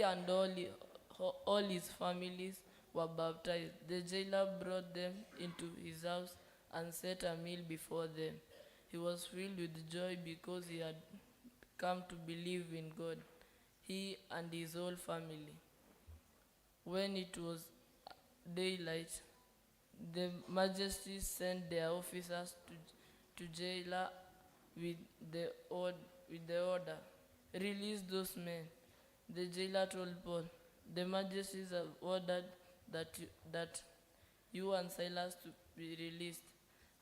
and all his families were baptized. The jailer brought them into his house and set a meal before them. He was filled with joy because he had come to believe in God, he and his whole family. When it was daylight, the magistrates sent their officers to jailer with the order, "Release those men." The jailer told Paul, "The magistrates have ordered that you and Silas to be released.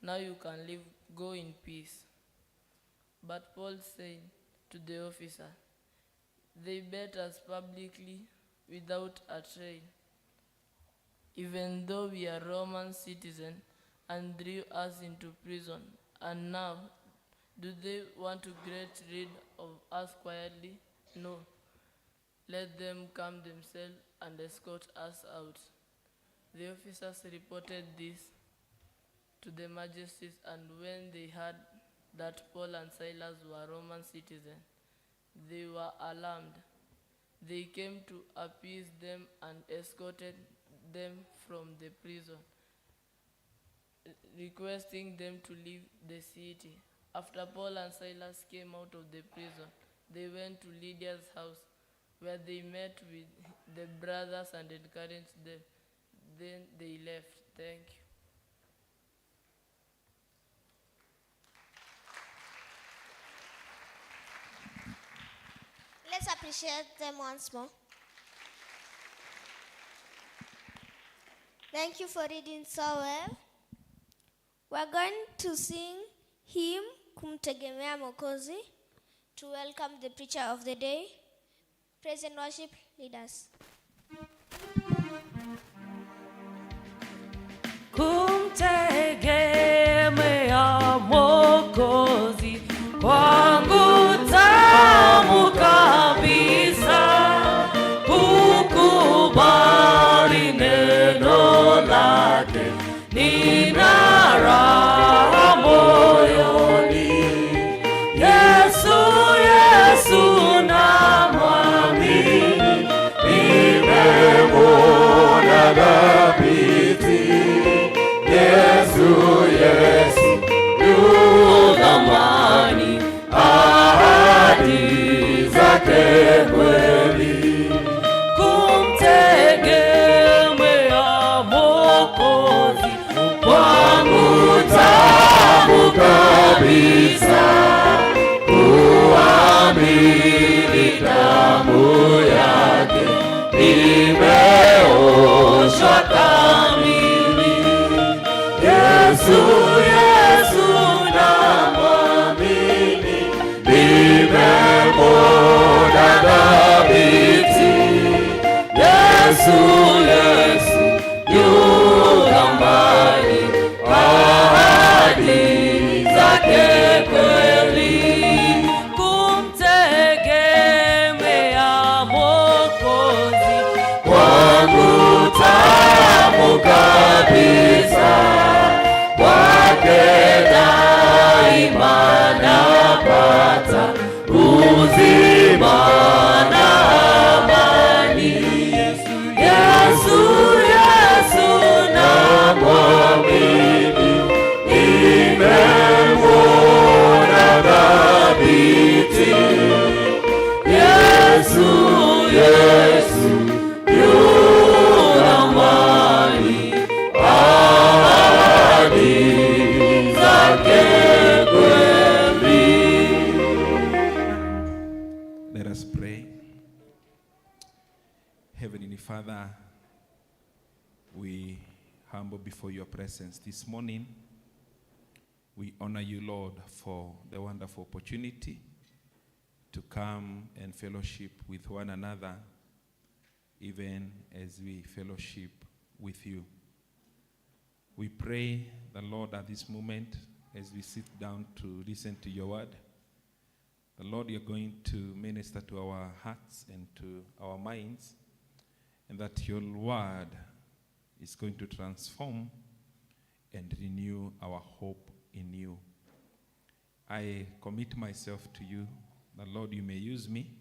Now you can leave, go in peace." But Paul said to the officer, "They beat us publicly without a trial, even though we are Roman citizens, and threw us into prison. And now, do they want to get rid of us quietly? No. Let them come themselves and escort us out." The officers reported this to the magistrates, and when they heard that Paul and Silas were Roman citizens, they were alarmed. They came to appease them and escorted them from the prison, requesting them to leave the city. After Paul and Silas came out of the prison, they went to Lydia's house, where they met with the brothers and encouraged them. Then they left. Thank you. Let's appreciate them once more. Thank you for reading so well. We're going to sing hymn Kumtegemea Mwokozi to welcome the preacher of the day. Praise and worship leaders. Kumtegemea Mwokozi kwangu tamu kabisa, kukubali neno lake nina raha moyoni. Yesu, Yesu namwamini, nimemwona dhabiti. Yesu, Yesu yu thamani, ahadi zake kweli. Kumtegemea Mwokozi kwangu tamu kabisa, kuamini damu yake nimeoshwa kamili. Yesu, Yesu namwamini, nimemwona dhabiti. Yesu, Yesu yu thamani, ahadi zake kweli. Kumtegemea Mwokozi kwangu tamu kabisa, kwake daima napata uzima na amani. Yesu, Yesu namwamini, nimemwona dhabiti. Yesu, Yesu yu thamani, ahadi zake kweli. Let us pray. Heavenly Father, we humble before your presence this morning. We honor you, Lord, for the wonderful opportunity to come and fellowship with one another, even as we fellowship with you. We pray the Lord at this moment, as we sit down to listen to your word, the Lord, you're going to minister to our hearts and to our minds, and that your word is going to transform and renew our hope in you. I commit myself to you, the Lord, you may use me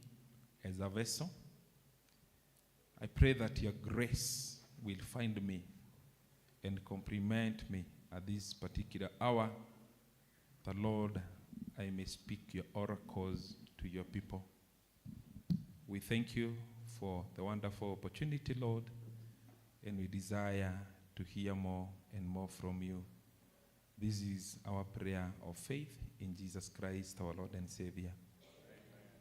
as a vessel. I pray that your grace will find me and complement me at this particular hour. The Lord, I may speak your oracles to your people. We thank you for the wonderful opportunity, Lord, and we desire to hear more and more from you. This is our prayer of faith in Jesus Christ, our Lord and Savior.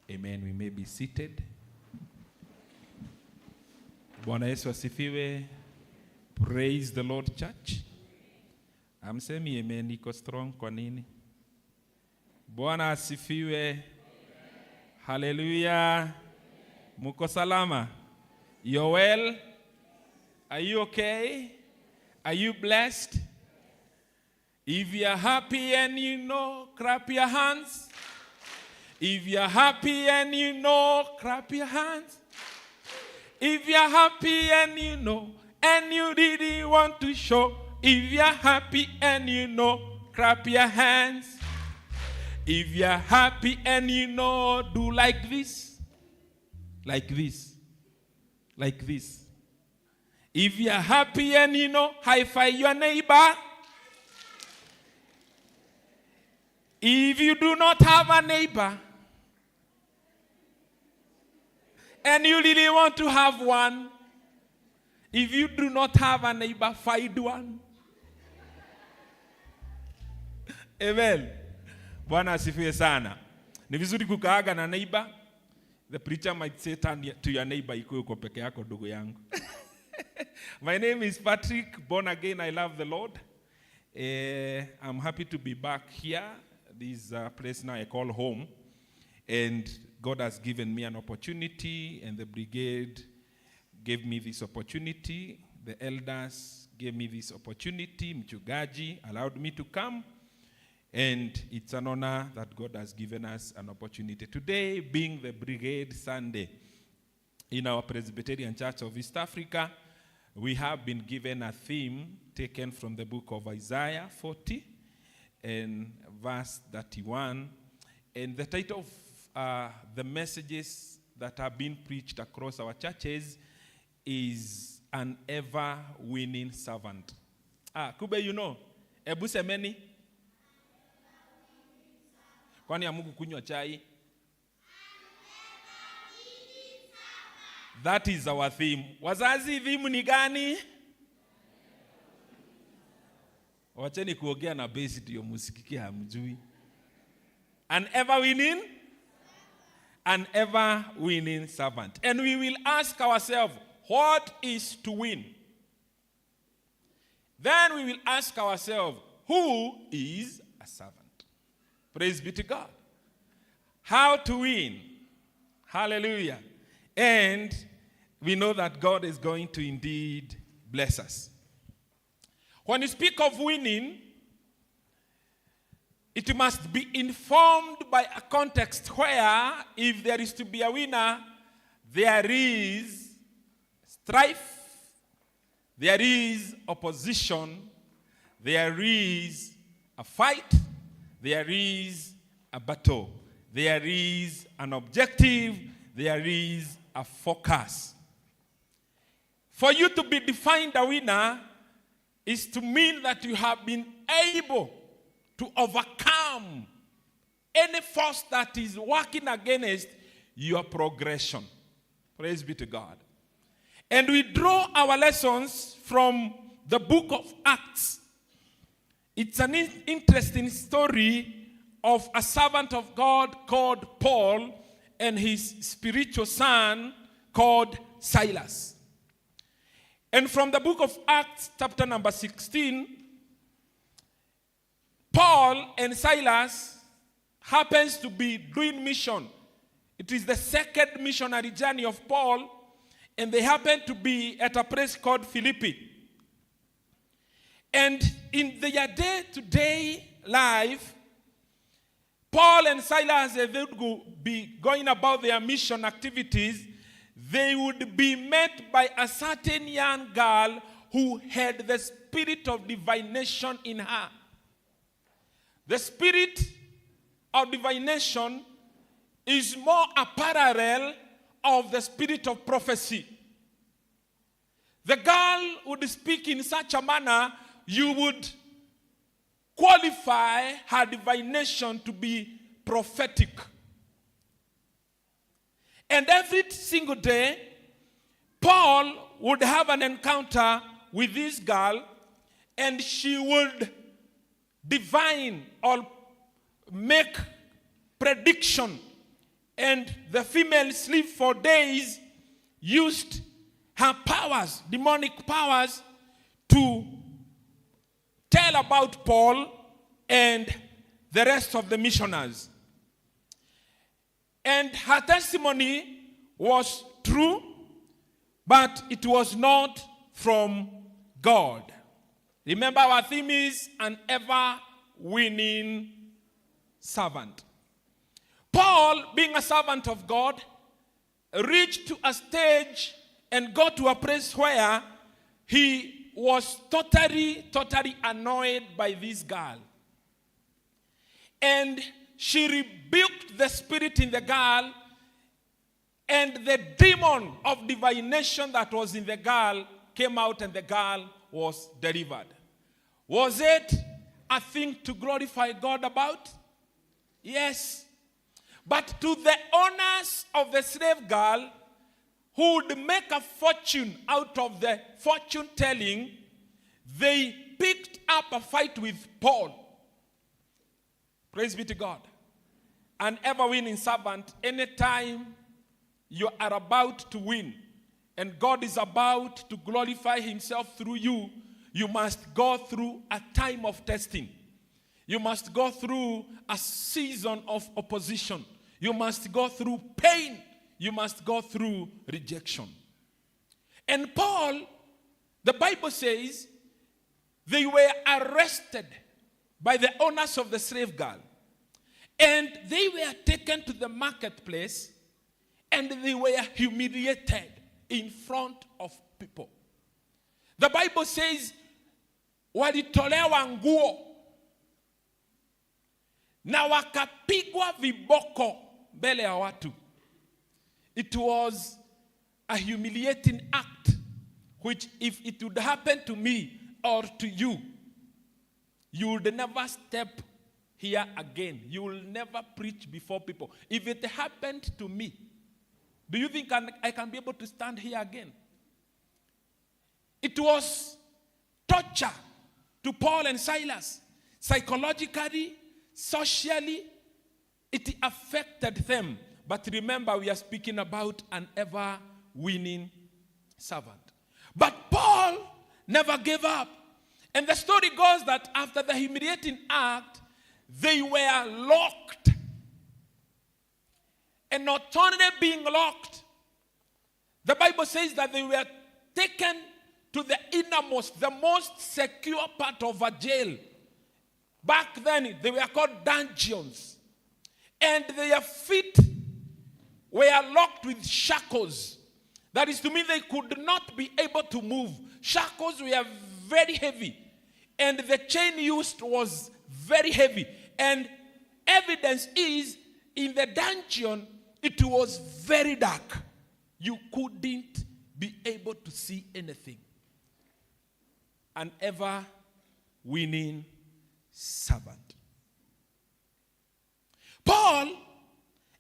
Amen. We may be seated. Bwana Yesu asifiwe. Praise the Lord, church. Hamsemi amen iko strong kwa nini? Bwana asifiwe. Hallelujah. Muko salama? You're well? Are you okay? Are you blessed? If you're happy and you know, clap your hands. If you're happy and you know, clap your hands. If you're happy and you know, and you really want to show. If you're happy and you know, clap your hands. If you're happy and you know, do like this. Like this. Like this. If you're happy and you know, high five your neighbor. If you do not have a neighbor, and you really want to have one, if you do not have a neighbor, find one. Amen. Bwana asifiwe sana. Ni vizuri kukaaga na neighbor. The preacher might say, turn to your neighbor, ikuwe uko peke yako ndugu yangu. My name is Patrick. Born again, I love the Lord. I'm happy to be back here. This place now I call home. And God has given me an opportunity, and the brigade gave me this opportunity. The elders gave me this opportunity. Mchungaji allowed me to come. And it's an honor that God has given us an opportunity. Today being the Brigade Sunday in our Presbyterian Church of East Africa, we have been given a theme taken from the book of Isaiah 40 and verse 31. And the title of the messages that have been preached across our churches is An Ever-Winning Servant. Kube, you know, ebu semeni. Kwani hamuku kunywa chai? That is our theme. Wazazi, theme ni gani? Wacheni kuongea na base ndio msikikie hamjui. An ever-winning? An ever-winning servant. And we will ask ourselves, what is to win? Then we will ask ourselves, who is a servant? Praise be to God. How to win. Hallelujah. And we know that God is going to indeed bless us. When you speak of winning, it must be informed by a context where if there is to be a winner, there is strife, there is opposition, there is a fight, there is a battle, there is an objective, there is a focus. For you to be defined a winner is to mean that you have been able to overcome any force that is working against your progression. Praise be to God. And we draw our lessons from the book of Acts. It's an interesting story of a servant of God called Paul and his spiritual son called Silas. And from the book of Acts, chapter number 16, Paul and Silas happens to be doing mission. It is the second missionary journey of Paul, and they happen to be at a place called Philippi. And in their day-to-day life, Paul and Silas, they would be going about their mission activities. They would be met by a certain young girl who had the spirit of divination in her. The spirit of divination is more a parallel of the spirit of prophecy. The girl would speak in such a manner, you would qualify her divination to be prophetic. And every single day, Paul would have an encounter with this girl, and she would divine or make prediction. And the female sleep for days used her powers, demonic powers, to tell about Paul and the rest of the missionaries. And her testimony was true, but it was not from God. Remember, our theme is an ever winning servant. Paul, being a servant of God, reached to a stage and got to a place where he was totally, totally annoyed by this girl. And she rebuked the spirit in the girl, and the demon of divination that was in the girl came out, and the girl was delivered. Was it a thing to glorify God about? Yes. But to the owners of the slave girl, who would make a fortune out of the fortune telling, they picked up a fight with Paul. Praise be to God. An ever winning servant, anytime you are about to win and God is about to glorify himself through you, you must go through a time of testing. You must go through a season of opposition. You must go through pain. You must go through rejection. And Paul, the Bible says, they were arrested by the owners of the slave girl. And they were taken to the marketplace and they were humiliated in front of people. The Bible says, walitolewa nguo na wakapigwa viboko mbele ya watu. It was a humiliating act, which if it would happen to me or to you, you would never step here again. You will never preach before people. If it happened to me, do you think I can be able to stand here again? It was torture to Paul and Silas. Psychologically, socially, it affected them. But remember, we are speaking about an ever winning servant. But Paul never gave up. And the story goes that after the humiliating act, they were locked. And not only being locked, the Bible says that they were taken to the innermost, the most secure part of a jail. Back then, they were called dungeons. And their feet were locked with shackles. That is to mean they could not be able to move. Shackles were very heavy. And the chain used was very heavy. And evidence is, in the dungeon, it was very dark. You couldn't be able to see anything. An ever winning servant. Paul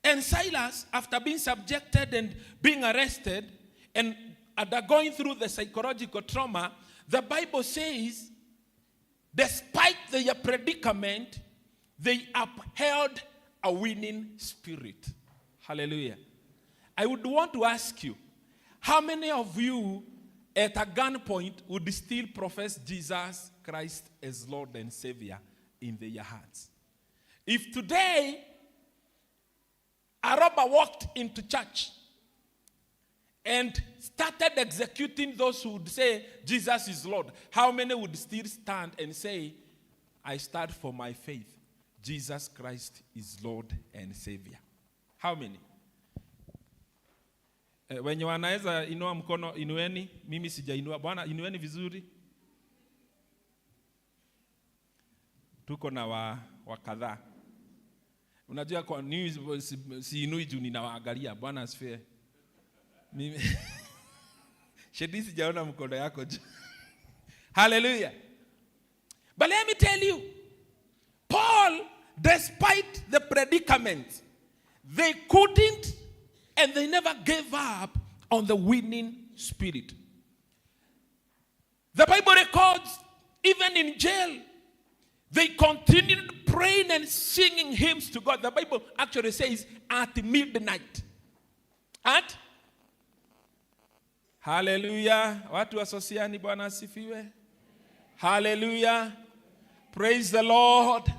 and Silas, after being subjected and being arrested and undergoing through the psychological trauma, the Bible says, despite their predicament, they upheld a winning spirit. Hallelujah. I would want to ask you, how many of you at a gunpoint would still profess Jesus Christ as Lord and Savior in their hearts? If today a robber walked into church and started executing those who would say Jesus is Lord, how many would still stand and say, I stand for my faith. Jesus Christ is Lord and Savior? How many? Wenye wanaweza inua mkono, inueni. Mimi sijainua. Bwana, inueni vizuri. Tuko na wa kadhaa. Unajua kwa nini siinui juu ninawaangalia? Bwana asifiwe. Mimi Shedi sijaona mkono yako juu. Hallelujah. But let me tell you, Paul, despite the predicament, they couldn't and they never gave up on the winning spirit. The Bible records, even in jail, they continued praying and singing hymns to God. The Bible actually says at midnight. At? Hallelujah. Watu wa Sosiani, Bwana asifiwe. Hallelujah. Praise the Lord.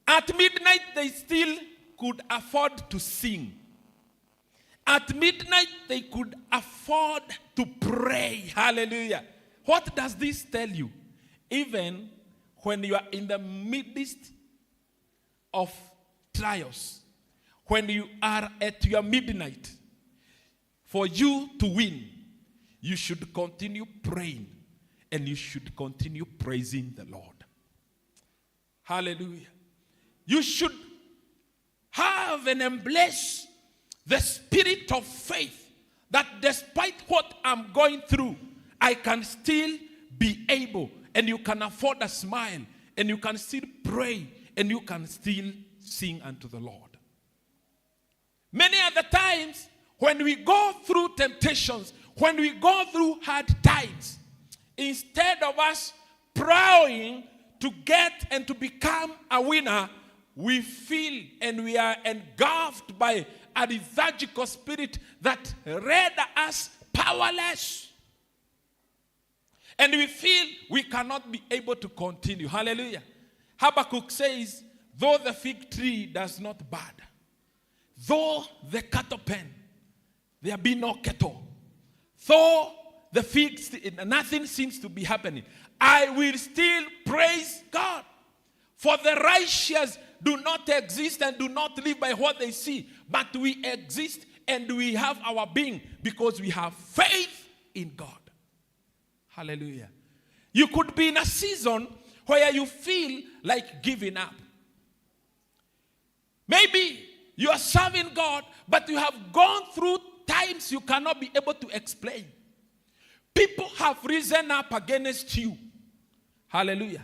At midnight, they still could afford to sing. At midnight, they could afford to pray. Hallelujah. What does this tell you? Even when you are in the midst of trials, when you are at your midnight, for you to win, you should continue praying and you should continue praising the Lord. Hallelujah. You should have and embrace the spirit of faith that despite what I'm going through, I can still be able, and you can afford a smile, and you can still pray, and you can still sing unto the Lord. Many other times, when we go through temptations, when we go through hard times, instead of us praying to get and to become a winner, we feel and we are engulfed by a lethargical spirit that render us powerless. And we feel we cannot be able to continue. Hallelujah. Habakkuk says, though the fig tree does not bud, though the cattle pen, there be no cattle, though the figs, nothing seems to be happening, I will still praise God. For the righteous do not exist and do not live by what they see, but we exist and we have our being because we have faith in God. Hallelujah. You could be in a season where you feel like giving up. Maybe you are serving God, but you have gone through times you cannot be able to explain. People have risen up against you. Hallelujah.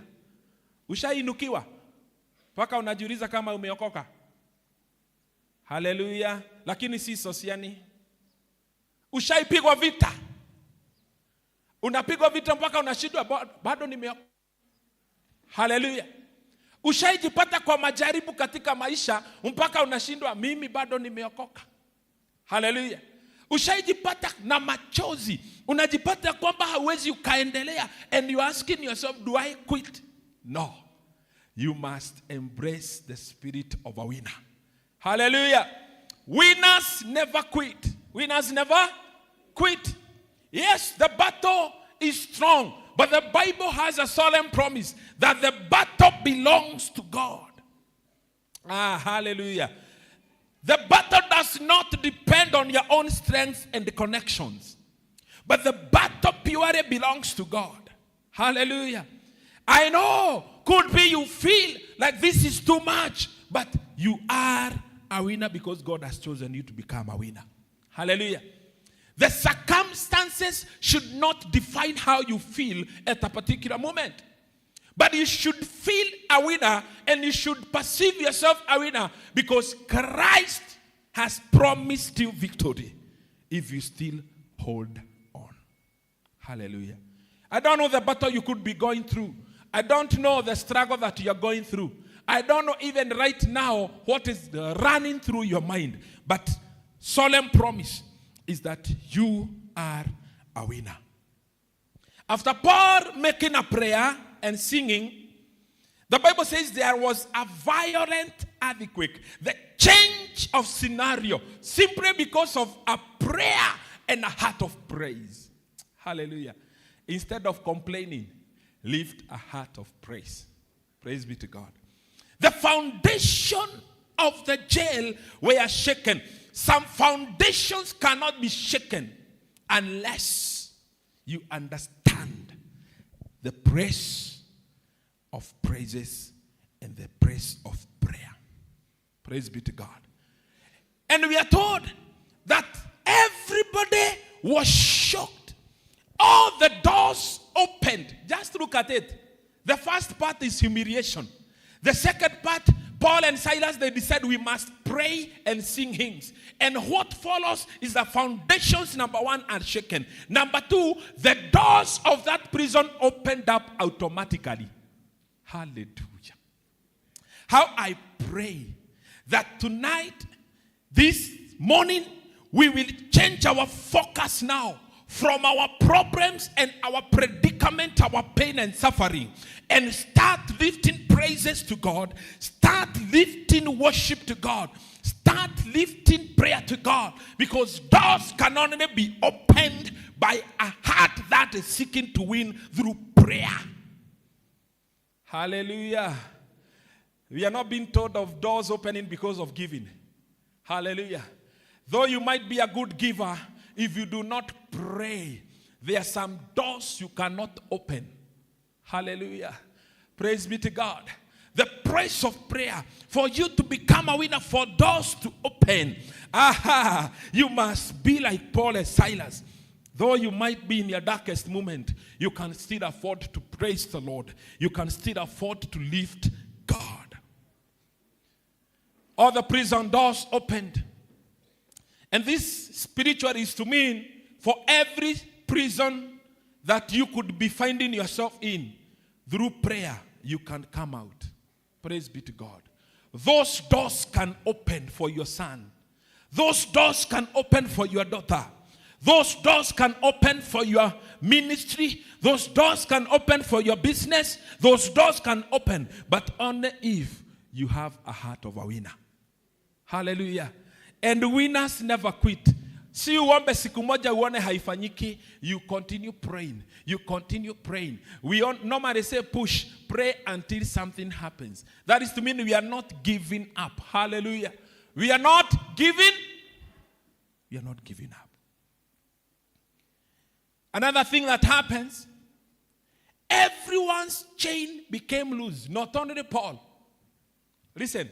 Ushainukiwa mpaka unajiuliza kama umeokoka. Hallelujah. Lakini si sosiani. Ushaipigwa vita. Unapigwa vita mpaka unashindwa, bado nimeokoka. Hallelujah. Ushaijipata kwa majaribu katika maisha mpaka unashindwa, mimi bado nimeokoka. Hallelujah. Ushaijipata na machozi, unajipata kwamba hauwezi ukaendelea, and you asking yourself, do I quit? No. You must embrace the spirit of a winner. Hallelujah. Winners never quit. Winners never quit. Yes, the battle is strong, but the Bible has a solemn promise that the battle belongs to God. Ah, hallelujah. The battle does not depend on your own strength and the connections, but the battle purely belongs to God. Hallelujah. I know, could be you feel like this is too much, but you are a winner because God has chosen you to become a winner. Hallelujah. The circumstances should not define how you feel at a particular moment. But you should feel a winner and you should perceive yourself a winner because Christ has promised you victory if you still hold on. Hallelujah. I don't know the battle you could be going through. I don't know the struggle that you are going through. I don't know even right now what is running through your mind. But solemn promise is that you are a winner. After Paul making a prayer and singing, the Bible says there was a violent earthquake. The change of scenario simply because of a prayer and a heart of praise. Hallelujah. Instead of complaining, lift a heart of praise. Praise be to God. The foundation of the jail were shaken. Some foundations cannot be shaken unless you understand the praise of praises and the praise of prayer. Praise be to God. And we are told that everybody was shocked. All the doors opened. Just look at it. The first part is humiliation. The second part, Paul and Silas, they decide we must pray and sing hymns. And what follows is the foundations, number one, are shaken. Number two, the doors of that prison opened up automatically. Hallelujah. How I pray that tonight, this morning, we will change our focus now from our problems and our predicament, our pain and suffering, and start lifting praise praises to God. Start lifting worship to God. Start lifting prayer to God. Because doors can only be opened by a heart that is seeking to win through prayer. Hallelujah. We are not being told of doors opening because of giving. Hallelujah. Though you might be a good giver, if you do not pray, there are some doors you cannot open. Hallelujah. Praise be to God. The price of prayer, for you to become a winner, for doors to open. Aha! You must be like Paul and Silas. Though you might be in your darkest moment, you can still afford to praise the Lord. You can still afford to lift God. All the prison doors opened. And this spiritual is to mean for every prison that you could be finding yourself in, through prayer, you can come out. Praise be to God. Those doors can open for your son. Those doors can open for your daughter. Those doors can open for your ministry. Those doors can open for your business. Those doors can open, but only if you have a heart of a winner. Hallelujah. And winners never quit. Si uombe siku moja uone haifanyiki, you continue praying. You continue praying. We normally say push, pray until something happens. That is to mean we are not giving up. Hallelujah. We are not giving. We are not giving up. Another thing that happens, everyone's chain became loose. Not only Paul. Listen,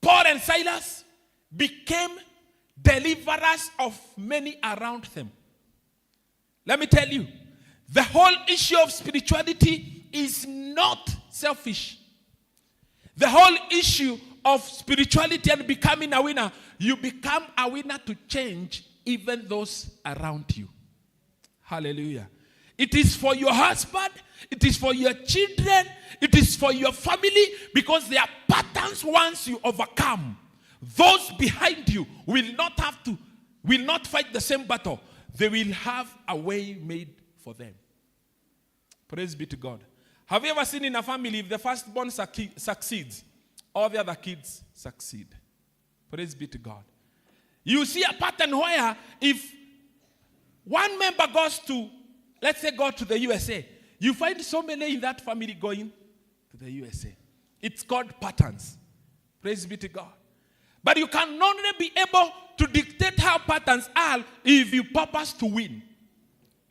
Paul and Silas became deliverers of many around them. Let me tell you, the whole issue of spirituality is not selfish. The whole issue of spirituality and becoming a winner, you become a winner to change even those around you. Hallelujah. It is for your husband, it is for your children, it is for your family, because there are patterns once you overcome. Those behind you will not have to, will not fight the same battle. They will have a way made for them. Praise be to God. Have you ever seen in a family, if the firstborn succeeds, all the other kids succeed? Praise be to God. You see a pattern where if one member goes to, let's say, go to the USA, you find so many in that family going to the USA. It's called patterns. Praise be to God. But you can only be able to dictate how patterns are if you purpose to win.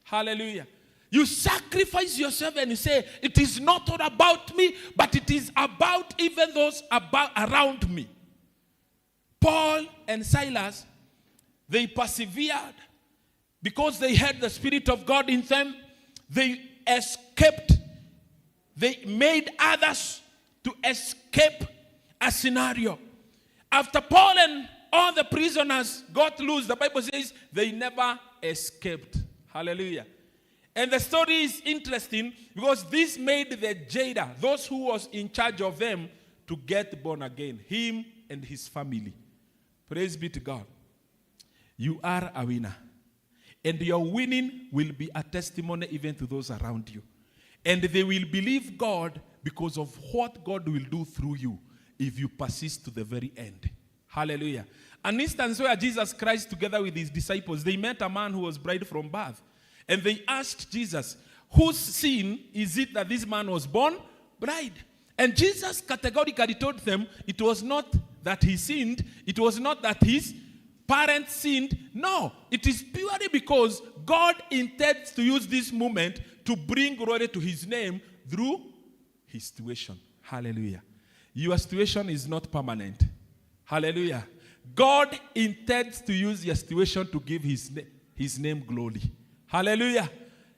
Hallelujah. You sacrifice yourself and you say, it is not all about me, but it is about even those around me. Paul and Silas, they persevered because they had the Spirit of God in them. They escaped. They made others to escape a scenario. After Paul and all the prisoners got loose, the Bible says they never escaped. Hallelujah. And the story is interesting because this made the jailer, those who was in charge of them, to get born again, him and his family. Praise be to God. You are a winner. And your winning will be a testimony even to those around you. And they will believe God because of what God will do through you if you persist to the very end. Hallelujah. An instance where Jesus Christ, together with his disciples, they met a man who was blind from birth. And they asked Jesus, whose sin is it that this man was born blind? And Jesus categorically told them it was not that he sinned, it was not that his parents sinned. No, it is purely because God intends to use this moment to bring glory to his name through his situation. Hallelujah. Your situation is not permanent. Hallelujah. God intends to use your situation to give his name glory. Hallelujah.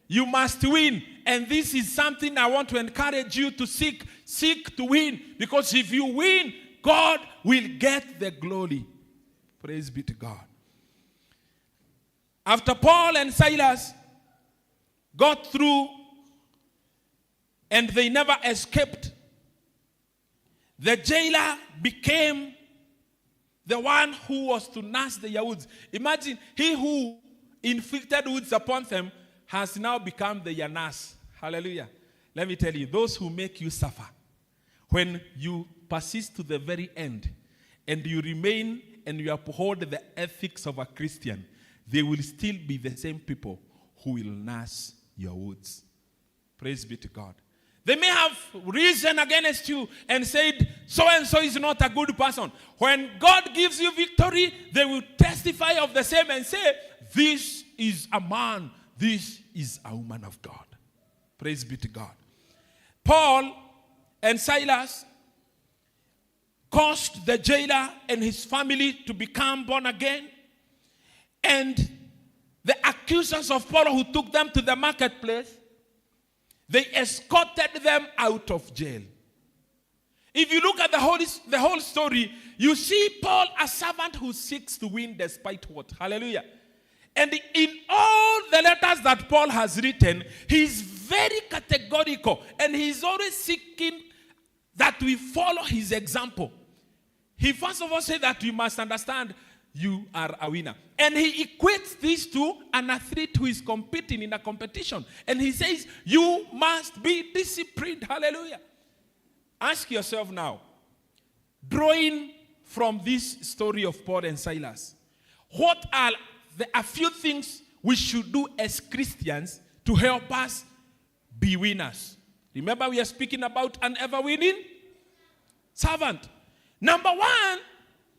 You must win. And this is something I want to encourage you to seek. Seek to win. Because if you win, God will get the glory. Praise be to God. After Paul and Silas got through and they never escaped, the jailer became the one who was to nurse the Yahuds. Imagine, he who inflicted wounds upon them has now become the nurse. Hallelujah. Let me tell you, those who make you suffer, When you persist to the very end and you remain and you uphold the ethics of a Christian, they will still be the same people who will nurse your wounds. Praise be to God. They may have risen against you and said, so and so is not a good person. When God gives you victory, they will testify of the same and say, this is a man, this is a woman of God. Praise be to God. Paul and Silas caused the jailer and his family to become born again. And the accusers of Paul who took them to the marketplace, they escorted them out of jail. If you look at the whole story, you see Paul, a servant who seeks to win despite what. Hallelujah. And in all the letters that Paul has written, he's very categorical and he's always seeking that we follow his example. He first of all said that we must understand you are a winner. And he equates this to an athlete who is competing in a competition. And he says, you must be disciplined. Hallelujah. Ask yourself now, drawing from this story of Paul and Silas, what are a few things we should do as Christians to help us be winners? Remember, we are speaking about an ever-winning servant. Number one,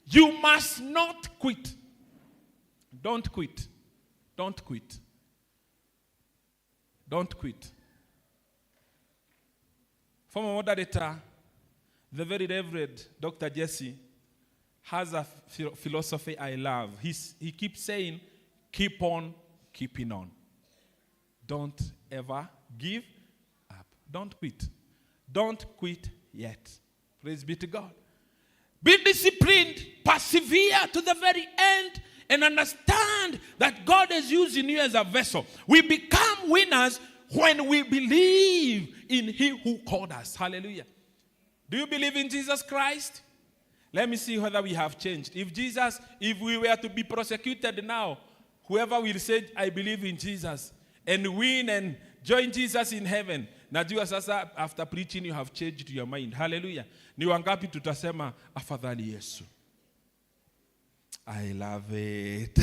you must not quit. Don't quit. Don't quit. Don't quit. Former moderator, the very Reverend Dr. Jesse, has a philosophy I love. He keeps saying, keep on keeping on. Don't ever give up. Don't quit. Don't quit yet. Praise be to God. Be disciplined, persevere to the very end, and understand that God is using you as a vessel. We become winners when we believe in He who called us. Hallelujah. Do you believe in Jesus Christ? Let me see whether we have changed. If we were to be prosecuted now, whoever will say, I believe in Jesus, and win and join Jesus in heaven. Najua sasa, after preaching, you have changed your mind. Hallelujah. Ni wangapi tutasema, afadhali Yesu. I love it.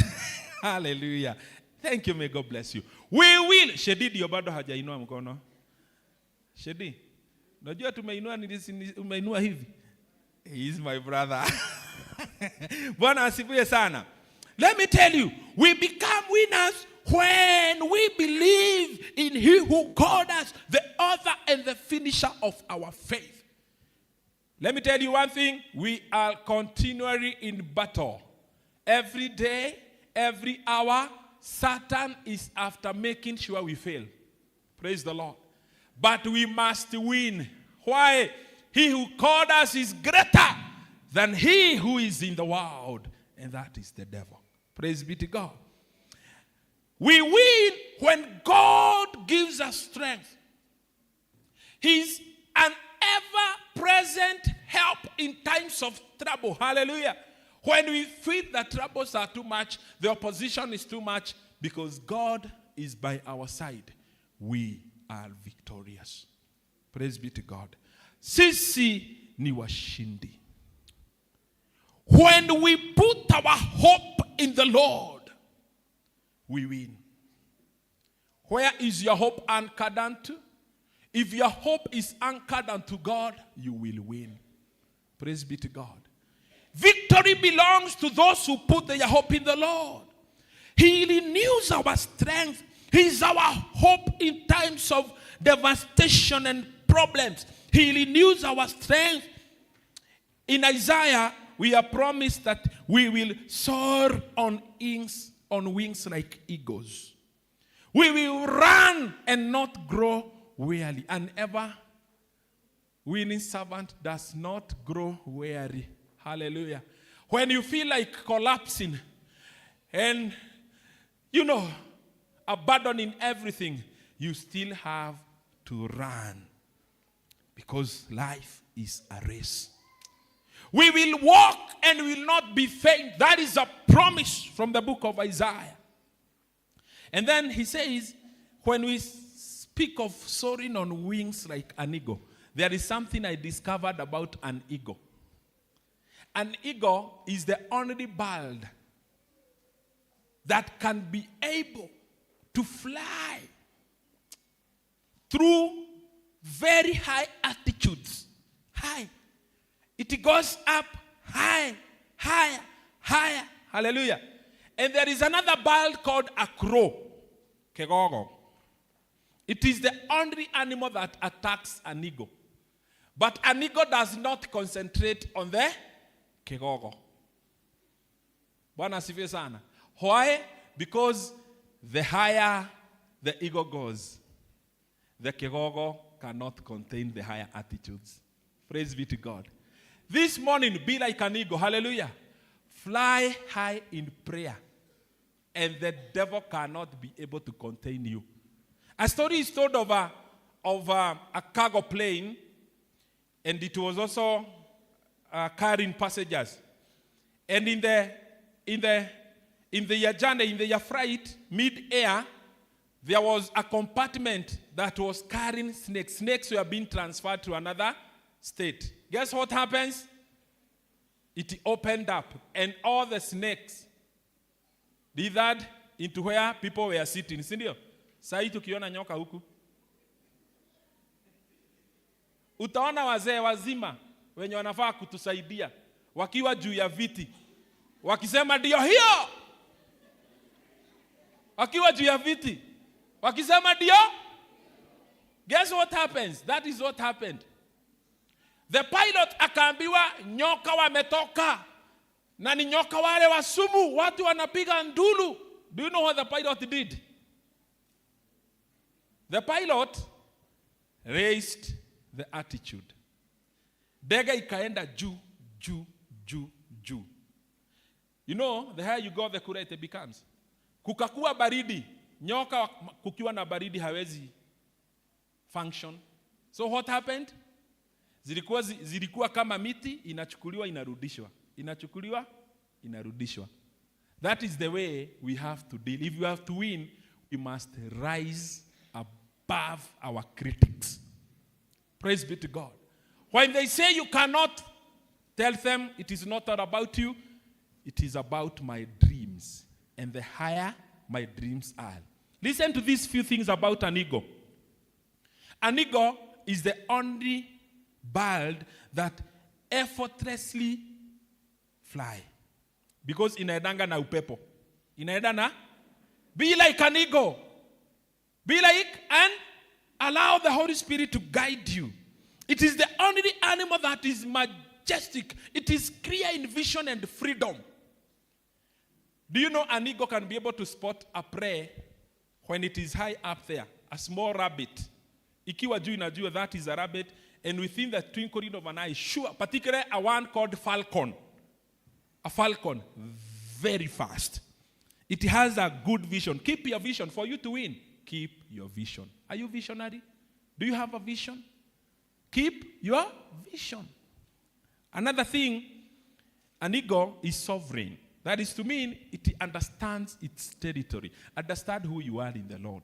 Hallelujah. Thank you. May God bless you. We will. Shedi ndio bado hajainua mkono. Shedi. Najua tumeinua, umeinua hivi. He is my brother. Bwana asifiwe sana. Let me tell you, we become winners when we believe in He who called us, the author and the finisher of our faith. Let me tell you one thing. We are continually in battle. Every day, every hour, Satan is after making sure we fail. Praise the Lord. But we must win. Why? He who called us is greater than he who is in the world, and that is the devil. Praise be to God. We win when God gives us strength. He's an ever-present help in times of trouble. Hallelujah. When we feel that troubles are too much, the opposition is too much, because God is by our side, we are victorious. Praise be to God. Sisi ni washindi. When we put our hope in the Lord, we win. Where is your hope anchored unto? If your hope is anchored unto God, you will win. Praise be to God. Victory belongs to those who put their hope in the Lord. He renews our strength. He is our hope in times of devastation and problems. He renews our strength. In Isaiah, we are promised that we will soar on wings like eagles. We will run and not grow weary. An ever winning servant does not grow weary. Hallelujah. When you feel like collapsing and, abandoning everything, you still have to run, because life is a race. We will walk and will not be faint. That is a promise from the book of Isaiah. And then he says, when we speak of soaring on wings like an eagle, There is something I discovered about an eagle. An eagle is the only bird that can be able to fly through very high altitudes. High. It goes up high, higher, higher. Hallelujah. And there is another bird called a crow. Kegogo. It is the only animal that attacks an eagle. But an eagle does not concentrate on the kegogo. Bwana asifiwe sana. Why? Because the higher the eagle goes, the kegogo cannot contain the higher altitudes. Praise be to God. This morning, be like an eagle. Hallelujah. Fly high in prayer, and the devil cannot be able to contain you. A story is told of a cargo plane, and it was also carrying passengers. And in their journey, in their flight, mid-air, there was a compartment that was carrying snakes. Snakes were being transferred to another state. Guess what happens? It opened up, and all the snakes dithered into where people were sitting. Si ndio? Sahi tukiona nyoka huku, utaona wazee wazima wenye wanafaa kutusaidia wakiwa juu ya viti wakisema ndio hiyo, wakiwa juu ya viti wakisema ndio. Guess what happens? That is what happened. The pilot akaambiwa nyoka wametoka, na ni nyoka wale wa sumu, watu wanapiga ndulu. Do you know what the pilot did? The pilot raised the altitude. Ndege ikaenda juu, juu, juu, juu. You know, the higher you go, the cooler it becomes. Kukakuwa baridi. Nyoka kukiwa na baridi hawezi function. So what happened? Zilikuwa kama miti, inachukuliwa, inarudishwa. Inachukuliwa, inarudishwa. That is the way we have to deal. If you have to win, we must rise above our critics. Praise be to God. When they say you cannot, tell them it is not all about you. It is about my dreams. And the higher my dreams are. Listen to these few things about an eagle. An eagle is the only bird that effortlessly fly. Because inaendanga na upepo. Inaenda na. Be like an eagle. Be like and allow the Holy Spirit to guide you. It is the only animal that is majestic. It is clear in vision and freedom. Do you know an eagle can be able to spot a prey when it is high up there? A small rabbit. Ikiwa juu inajua that is a rabbit, and within the twinkling of an eye, sure, particularly a one called falcon. A falcon, very fast. It has a good vision. Keep your vision. For you to win, keep your vision. Are you visionary? Do you have a vision? Keep your vision. Another thing, an eagle is sovereign. That is to mean it understands its territory. Understand who you are in the Lord.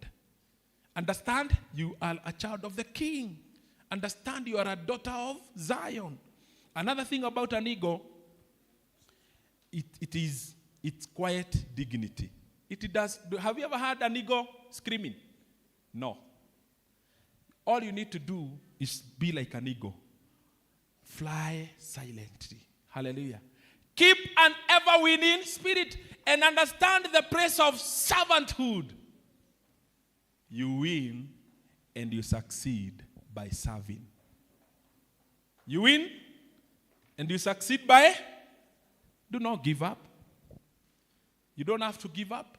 Understand you are a child of the King. Understand you are a daughter of Zion. Another thing about an eagle, it is its quiet dignity. It does. Have you ever heard an eagle screaming? No. All you need to do is be like an eagle. Fly silently. Hallelujah. Keep an ever-winning spirit and understand the place of servanthood. You win and you succeed by serving. You win and you succeed by? Do not give up. You don't have to give up.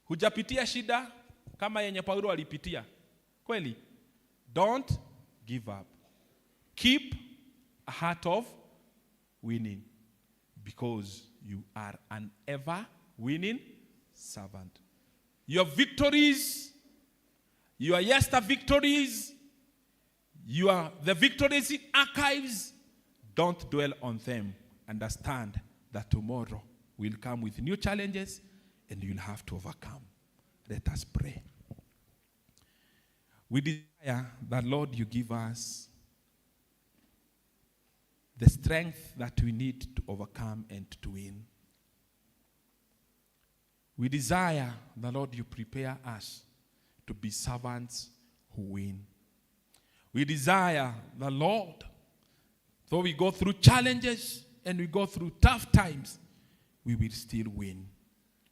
Hujapitia shida kama yenye Paulo alipitia. Kweli? Don't give up. Keep a heart of winning, because you are an ever-winning servant. Your victories, your yester victories, the victories in archives, don't dwell on them. Understand that tomorrow will come with new challenges and you'll have to overcome. Let us pray. We desire that, Lord, you give us the strength that we need to overcome and to win. We desire that, Lord, you prepare us to be servants who win. We desire the Lord, though we go through challenges and we go through tough times, we will still win.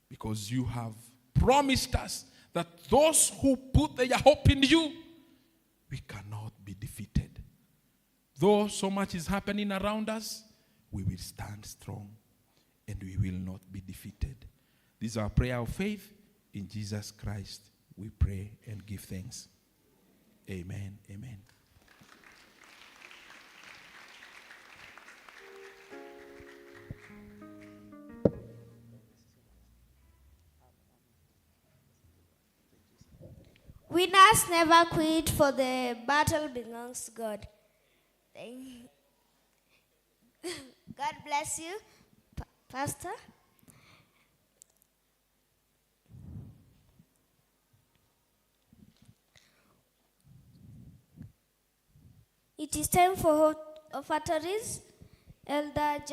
Because you have promised us that those who put their hope in you, we cannot be defeated. Though so much is happening around us, we will stand strong and we will not be defeated. This is our prayer of faith. In Jesus Christ, we pray and give thanks. Amen. Amen. Winners never quit, for the battle belongs to God. God bless you, Pastor. It is time for offertories. Elder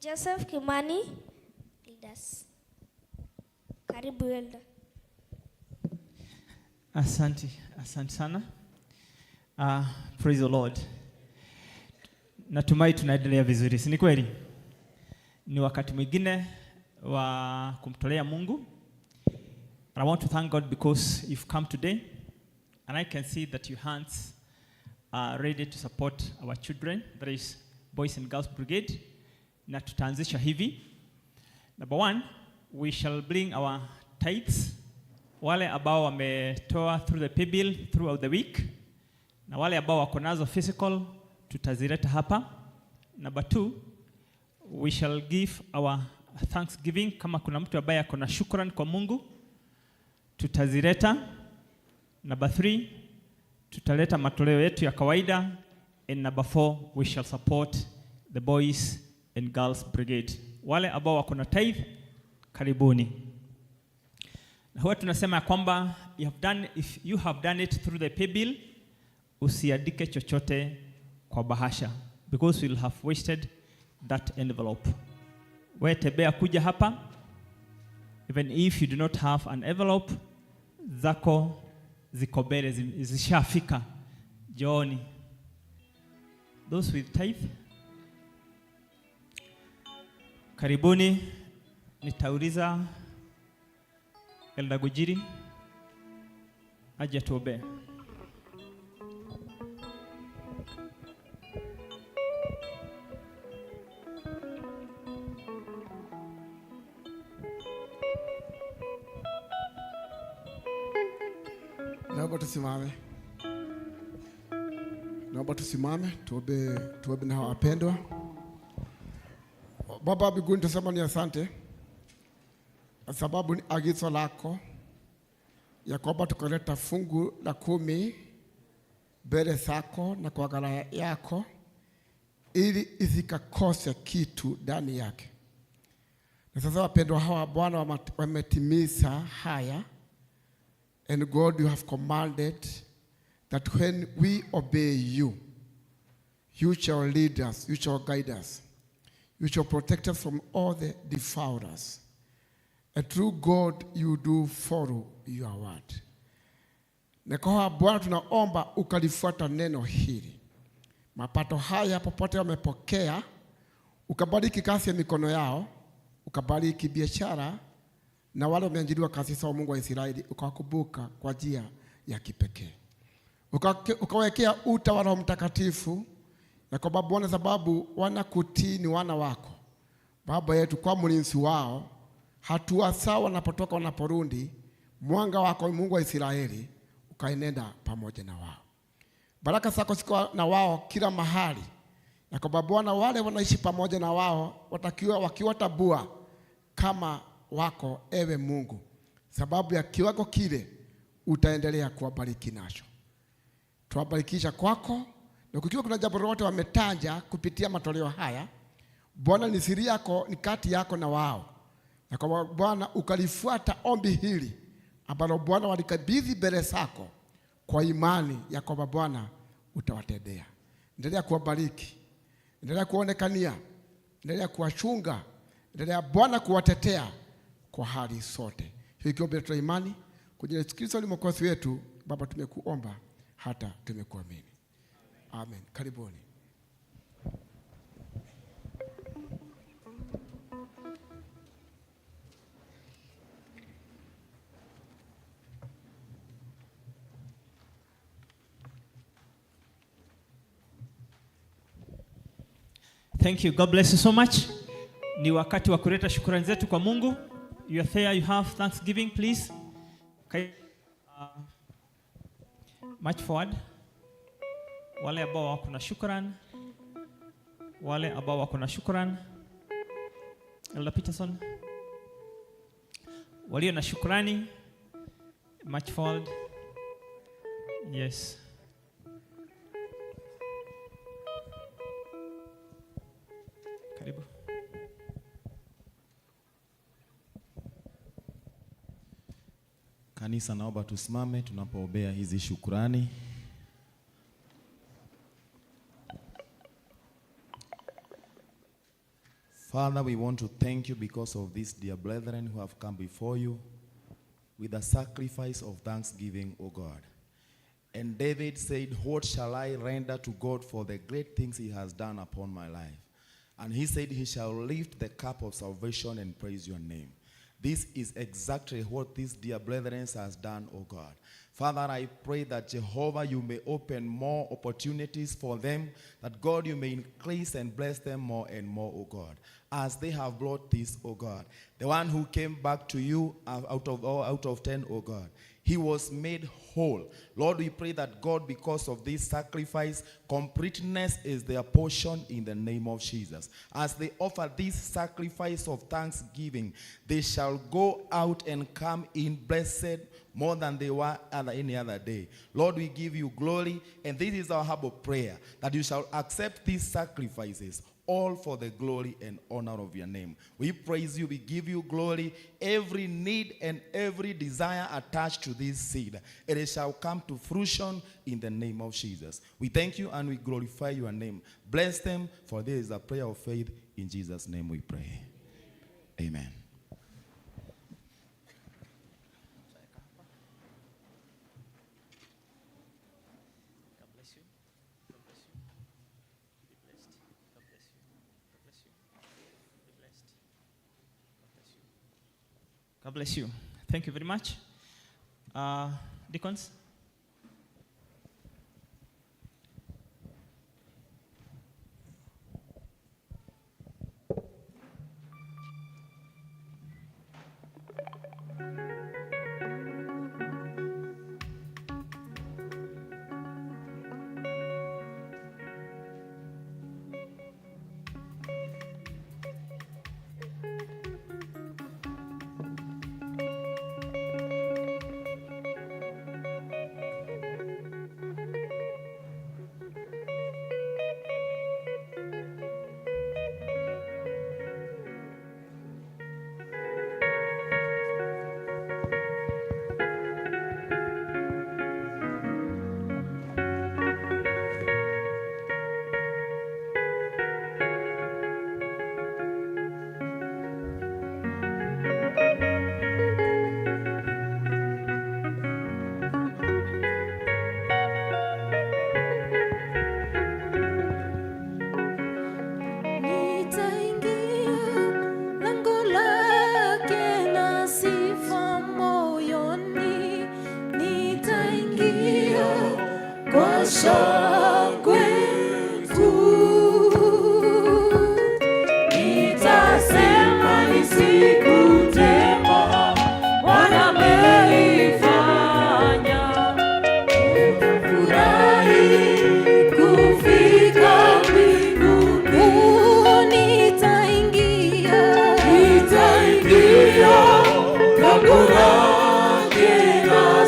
Joseph Kimani, lead us. Karibu, Elder. Asante, asante sana. Praise the Lord. Natumai tunaendelea vizuri, si ni kweli? Ni wakati mwingine wa kumtolea Mungu. And I want to thank God because you've come today, and I can see that your hands are ready to support our children, that is Boys and Girls Brigade. Na tutaanzisha hivi. Number one, we shall bring our tithes. Wale ambao wametoa through the pay bill throughout the week, na wale ambao wako nazo physical tutazileta hapa. Number two, we shall give our thanksgiving. Kama kuna mtu ambaye ako na shukrani kwa Mungu tutazileta. Number three, tutaleta matoleo yetu ya kawaida. And number four, we shall support the Boys and Girls Brigade. Wale ambao wako na tithe, karibuni. Na huwa tunasema ya kwamba if you have done it through the pay bill, usiandike chochote kwa bahasha, because we'll have wasted that envelope. Wewe tembea kuja hapa, even if you do not have an envelope, zako ziko mbele, zishafika. Jooni. Those with tithe, karibuni. Nitauliza Elder Gujiri aje tuombe. Naomba tusimame. Naomba tusimame tuombe, tuombe na hawa wapendwa. Baba mbinguni, tunasema ni asante sababu ni agizo lako ya kwamba tukaleta fungu la 10 mbele zako na kwa ghala yako, ili isikakose kitu ndani yake. Na sasa wapendwa hawa Bwana wametimiza haya. And God, you have commanded that when we obey you, you shall lead us, you shall guide us, you shall protect us from all the devourers. And through God, you do follow your word. Na kwa Bwana tunaomba ukalifuata neno hili. Mapato haya popote wamepokea, ukabariki kazi ya mikono yao, ukabariki biashara, na wale wameajiriwa kazi sawa Mungu wa Israeli, ukawakumbuka kwa njia ya kipekee. Ukawekea uta wa Roho Mtakatifu, na kwa Bwana sababu wanakutii ni wana wako. Baba yetu, kwa mlinzi wao, hatua sawa wanapotoka wanaporudi, mwanga wako Mungu wa Israeli ukaenenda pamoja na wao. Baraka zako ziko na wao kila mahali. Na kwa Bwana wale wanaishi pamoja na wao watakiwa wakiwatabua kama wako, ewe Mungu, sababu ya kiwango kile utaendelea kuwabariki nacho. Tuwabarikisha kwako, na kukiwa kuna jambo lolote wametanja kupitia matoleo haya, Bwana ni siri yako, ni kati yako na wao. Na kwa Bwana ukalifuata ombi hili ambalo Bwana walikabidhi mbele zako, kwa imani ya kwamba Bwana utawatendea. Endelea kuwabariki, endelea kuonekania, endelea kuwachunga, endelea Bwana kuwatetea kwa hali sote. Hiyo ikiwa bila imani kwa jina la Yesu Kristo ni Mwokozi wetu. Baba, tumekuomba hata tumekuamini. Amen. Karibuni. Thank you. God bless you so much. Ni wakati wa kuleta shukrani zetu kwa Mungu. You are there, you have thanksgiving, please. Okay. March forward. Wale ambao wako na shukrani. Wale ambao wako na shukrani. Elder Peterson. Walio na shukrani. March forward. Yes. Karibu. Kanisa, naomba tusimame tunapoombea hizi shukrani. Father, we want to thank you because of these dear brethren who have come before you with a sacrifice of thanksgiving, O God. And David said, what shall I render to God for the great things he has done upon my life? And he said, he shall lift the cup of salvation and praise your name. This is exactly what these dear brethren has done, O God. Father, I pray that Jehovah, you may open more opportunities for them, that God, you may increase and bless them more and more, O God, as they have brought this, O God. The one who came back to you out of 10, O God, he was made whole. Lord, we pray that God, because of this sacrifice, completeness is their portion in the name of Jesus. As they offer this sacrifice of thanksgiving, they shall go out and come in blessed more than they were any other day. Lord, we give you glory, and this is our humble prayer, that you shall accept these sacrifices, all for the glory and honor of your name. We praise you, we give you glory. Every need and every desire attached to this seed, it shall come to fruition in the name of Jesus. We thank you and we glorify your name. Bless them, for this is a prayer of faith. In Jesus' name we pray. Amen. God bless you. Thank you very much. Deacons?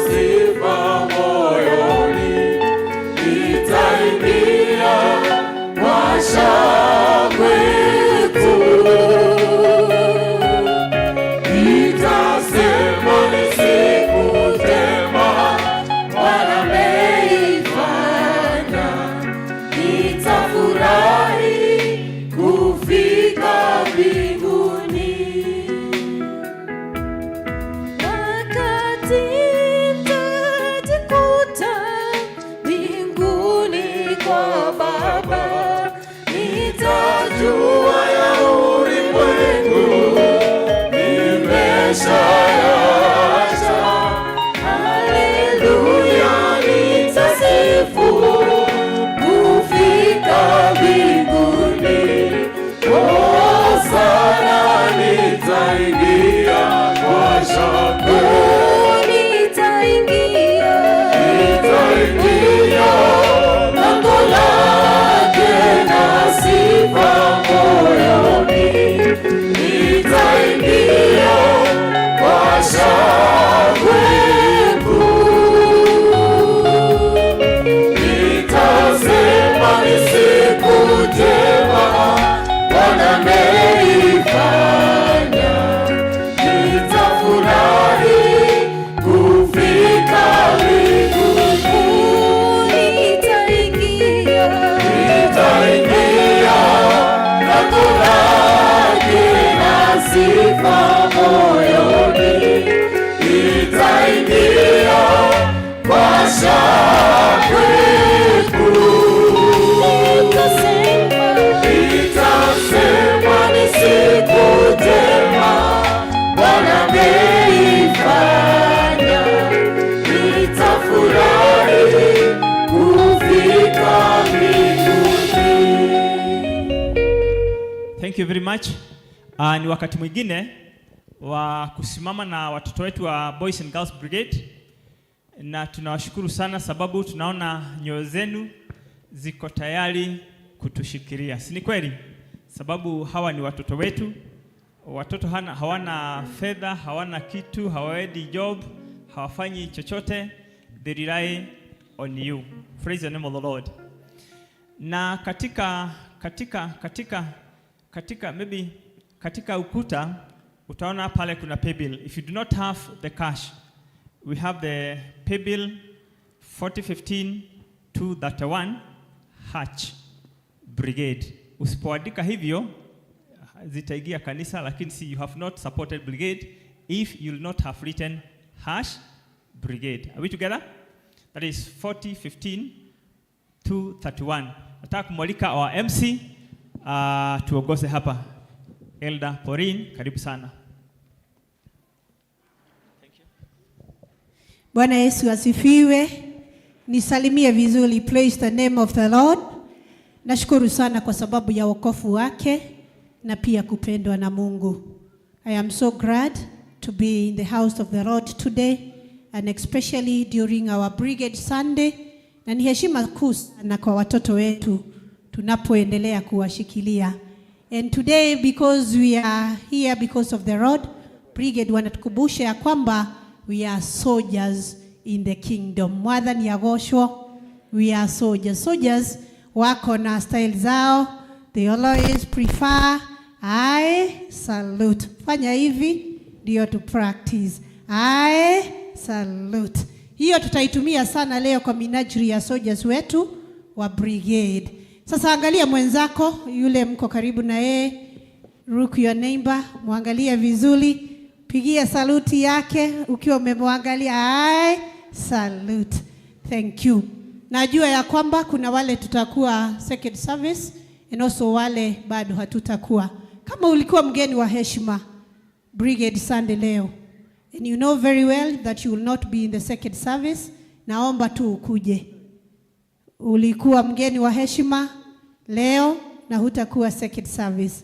Sifa moyoni, nita Wakati mtajikuta mbinguni kwa Baba, nitajua ya ulimwengu nimeshayaacha. Haleluya, nitasifu kufika mbinguni. Hosana, nitaingia kwa shangwe. Nitaingia, Nitaingia lango lake na sifa moyoni. Nitaingia kwa shangwe kuu. Nitasema ni siku njema Bwana ameifanya. Nitafurahi kufika mbinguni. Nitaingia, Nitaingia lango lake na sifa moyoni. Nitaingia kwa shangwe kuu. Nitasema ni siku njema Bwana ameifanya. Nitafurahi kufika mbinguni. Thank you very much. Ni wakati mwingine wa kusimama na watoto wetu wa Boys and Girls Brigade, na tunawashukuru sana sababu tunaona nyoyo zenu ziko tayari kutushikilia, si ni kweli? Sababu hawa ni watoto wetu. Watoto hawana fedha, hawana kitu, hawaendi job, hawafanyi chochote. They rely on you. Praise the name of the Lord. Na katika katika katika katika maybe katika ukuta utaona pale kuna paybill. If you do not have the cash, we have the paybill 4015 231 hash brigade. Usipoandika hivyo zitaingia kanisa, lakini see, you have not supported brigade if you will not have written hash brigade. Are we together? That is 4015 231. Nataka kumwalika our MC tuongoze hapa. Elder Pauline, karibu sana. Bwana Yesu asifiwe. Nisalimie vizuri. Praise the name of the Lord. Nashukuru sana kwa sababu ya wokovu wake na pia kupendwa na Mungu. I am so glad to be in the house of the Lord today and especially during our Brigade Sunday, na ni heshima kuu sana kwa watoto wetu tunapoendelea kuwashikilia. And today, because we are here because of the Lord, Brigade wanatukumbusha ya kwamba we are soldiers in the kingdom. Mwathani agoocwo, we are soldiers. Soldiers wako na style zao, they always prefer I salute. Fanya hivi ndio to practice. I salute. Hiyo tutaitumia sana leo kwa minajili ya soldiers wetu wa brigade. Sasa angalia mwenzako yule mko karibu na yeye, look your neighbor, muangalie vizuri, pigia saluti yake ukiwa umemwangalia. I salute. Thank you. Najua ya kwamba kuna wale tutakuwa second service and also wale bado hatutakuwa. Kama ulikuwa mgeni wa heshima Brigade Sunday leo, and you know very well that you will not be in the second service, naomba tu ukuje. Ulikuwa mgeni wa heshima leo na hutakuwa second service,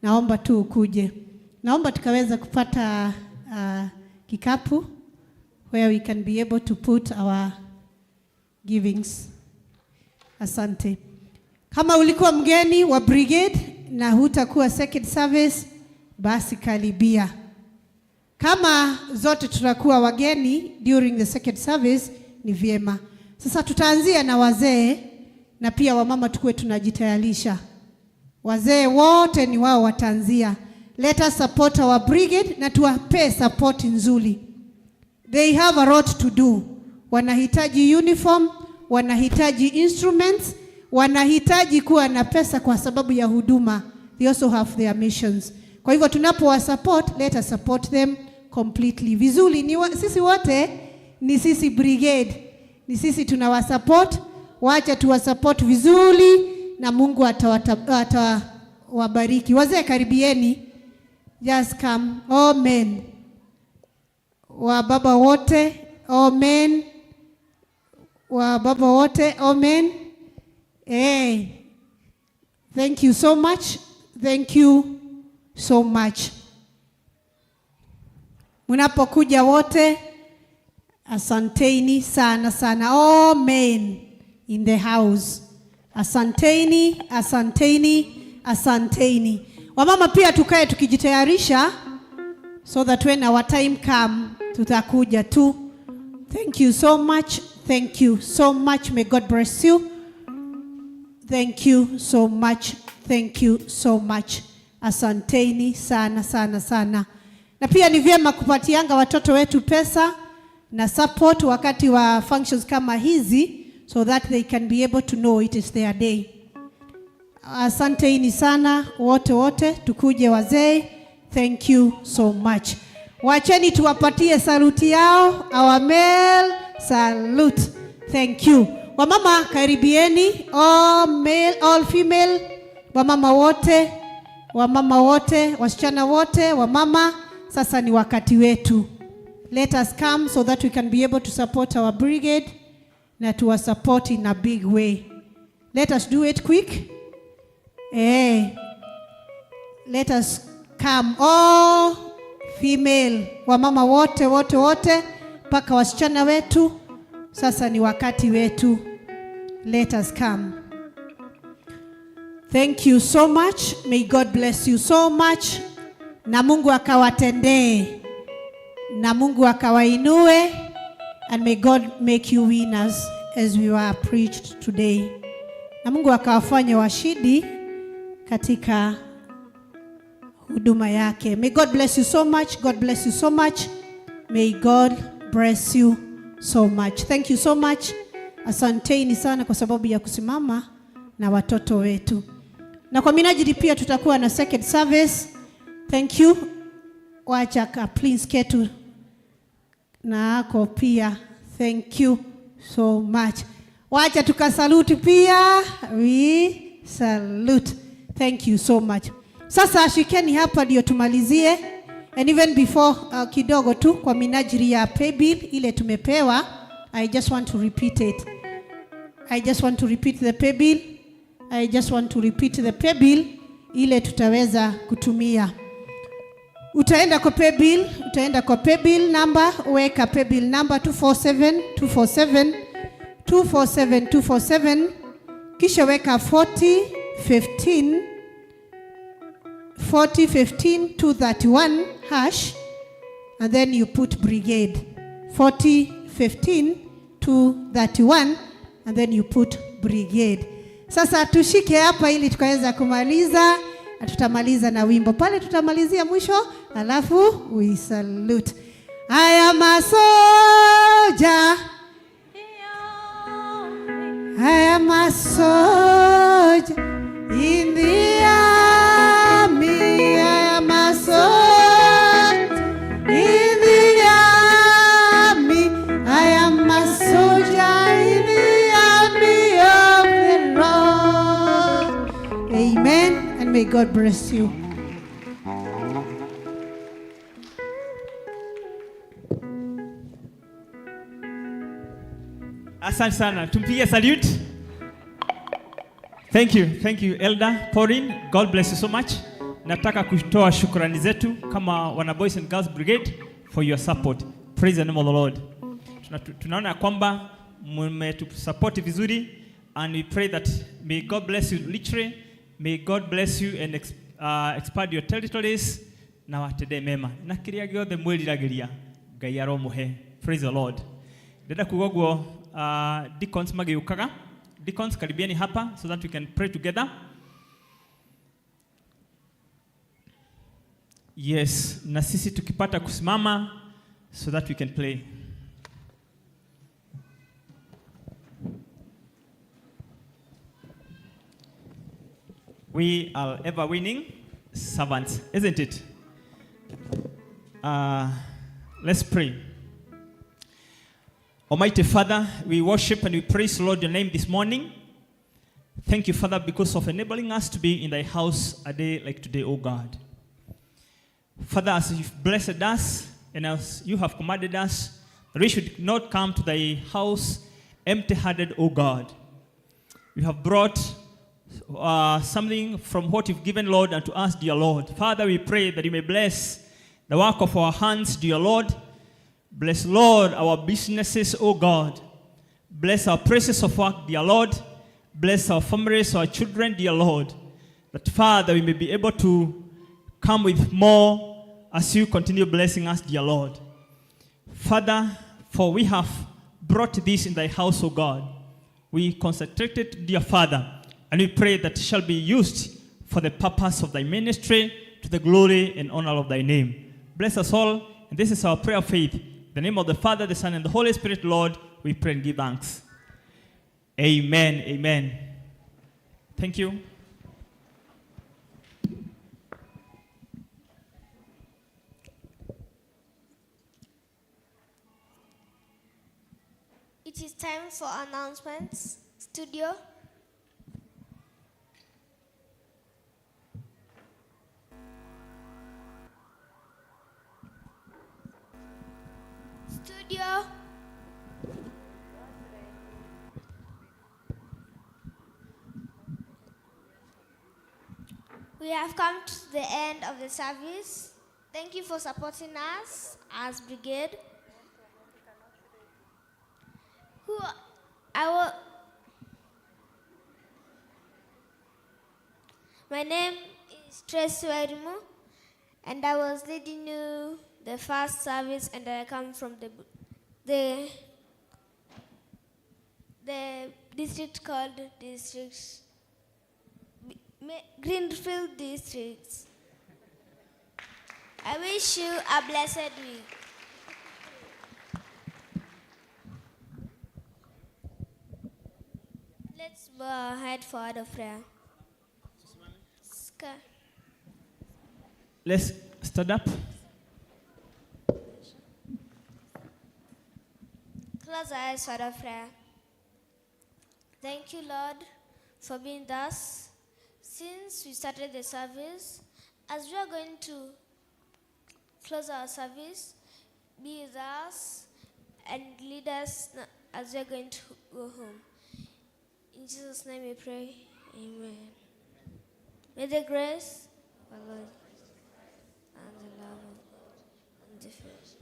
naomba tu ukuje. Naomba tukaweza kupata kikapu where we can be able to put our givings. Asante. Kama ulikuwa mgeni wa brigade na hutakuwa second service, basi karibia. Kama zote tutakuwa wageni during the second service, ni vyema. Sasa tutaanzia na wazee na pia wamama tukuwe tunajitayarisha. Wazee wote ni wao wataanzia. Let us support our brigade na tuwape support nzuri. They have a lot to do. Wanahitaji uniform, wanahitaji instruments, wanahitaji kuwa na pesa kwa sababu ya huduma. They also have their missions. Kwa hivyo tunapowa support, let us support them completely. completely. Vizuri ni sisi wote ni sisi brigade. Ni sisi tunawasupport, wacha tuwasupport vizuri na Mungu atawabariki. Wazee karibieni. Just come. Amen. Wa baba wote, amen. Wa baba wote, amen. Hey. Thank you so much. Thank you so much. Mnapokuja wote, asanteni sana sana. Amen. In the house. Asanteni, asanteni, asanteni. Wamama pia tukae tukijitayarisha so that when our time come tutakuja tu. Thank you so much. Thank you so much. May God bless you. Thank you so much. Thank you so much. Asanteni sana sana sana. Na pia ni vyema kupatianga watoto wetu pesa na support wakati wa functions kama hizi so that they can be able to know it is their day. Asanteni sana wote wote, tukuje wazee. Thank you so much. Wacheni tuwapatie saluti yao, our male salute. Thank you. Wamama karibieni, all male, all female, wamama wote, wamama wote, wasichana wote, wamama, sasa ni wakati wetu. Let us come so that we can be able to support our brigade na to support in a big way. Let us do it quick. Let us come, all female, wamama wote wote wote, mpaka wasichana wetu. Sasa ni wakati wetu. Let us come. Thank you so much. May God bless you so much. Na Mungu akawatendee. Na Mungu akawainue. And may God make you winners as we were preached today. Na Mungu akawafanye washindi katika huduma yake. May God bless you so much. God bless you so much. May God bless you so much. Thank you so much. Asanteni sana kwa sababu ya kusimama na watoto wetu. Na kwa minajili pia tutakuwa na second service. Thank you. Wacha ka please ketu na ako pia. Thank you so much. Wacha tukasaluti pia. We salute. Thank you so much. Sasa shikeni hapa ndio tumalizie. And even before kidogo tu kwa minajili ya pay bill ile tumepewa, I just want to repeat it. I just want to repeat the pay bill. I just want to repeat the pay bill ile tutaweza kutumia. Utaenda kwa pay bill, utaenda kwa pay bill number, weka pay bill number 247 247 247 247, kisha weka 40 15 40 15 231 hash, and then you put brigade 40 15 231, and then you put brigade. Sasa tushike hapa ili tukaweza kumaliza, na tutamaliza na wimbo pale, tutamalizia mwisho, alafu we salute. I am a soldier. I am a soldier in the army. I am a soldier in the army. I am a soldier in the army of the Lord. Amen, and may God bless you. Asante sana. Tumpige salute. Thank you. Thank you, Elder Pauline. God bless you so much. Nataka kutoa shukrani zetu kama wana Boys and Girls Brigade for your support. Praise the name of the Lord. Tunaona kwamba mmetusupport vizuri, and we pray that may God bless you literally. May God bless you and expand your territories na watende mema. Na kiria giothe mwiriragiria Ngai aromuhe. Praise the Lord. Ndenda kuga ũguo, deacons magĩũkaga. Deacons, karibieni hapa so that we can pray together. Yes, na sisi tukipata kusimama so that we can play. We are ever winning servants, isn't it? Let's pray. Almighty Father, we worship and we praise, Lord, your name this morning. Thank you, Father, because of enabling us to be in thy house a day like today, O God. Father, as you've blessed us and as you have commanded us, that we should not come to thy house empty-handed, O God. You have brought something from what you've given, Lord, unto us, dear Lord. Father, we pray that you may bless the work of our hands, dear Lord. Bless, Lord, our businesses, O God. Bless our places of work, dear Lord. Bless our families, our children, dear Lord. That, Father, we may be able to come with more as you continue blessing us, dear Lord. Father, for we have brought this in thy house, O God. We consecrate it, dear Father, and we pray that it shall be used for the purpose of thy ministry, to the glory and honor of thy name. Bless us all, and this is our prayer of faith. In the name of the Father, the Son, and the Holy Spirit, Lord, we pray and give thanks. Amen, amen. Thank you. It is time for announcements. Studio. Studio. We have come to the end of the service. Thank you for supporting us as brigade. Who I will. My name is Tracy Wairimu, and I was leading you the first service, and I come from the district called District Greenfield District. I wish you a blessed week. Let's bow our head for our prayer. Let's stand up. Close our eyes for the prayer. Thank you, Lord, for being with us since we started the service. As we are going to close our service, be with us and lead us as we are going to go home. In Jesus' name we pray. Amen. May the grace of our Lord and the love of God and the fellowship.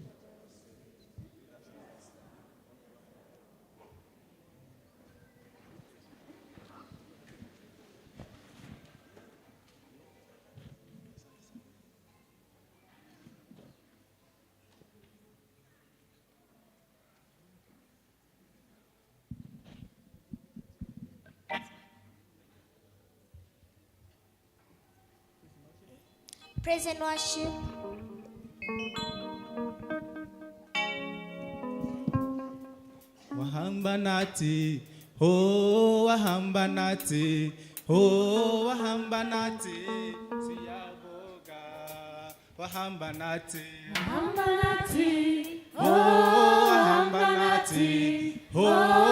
Praise and worship. Wahamba nathi, oh wahamba nathi, oh wahamba nathi, siyabonga. Wahamba nathi, wahamba nathi, oh wahamba nathi, oh.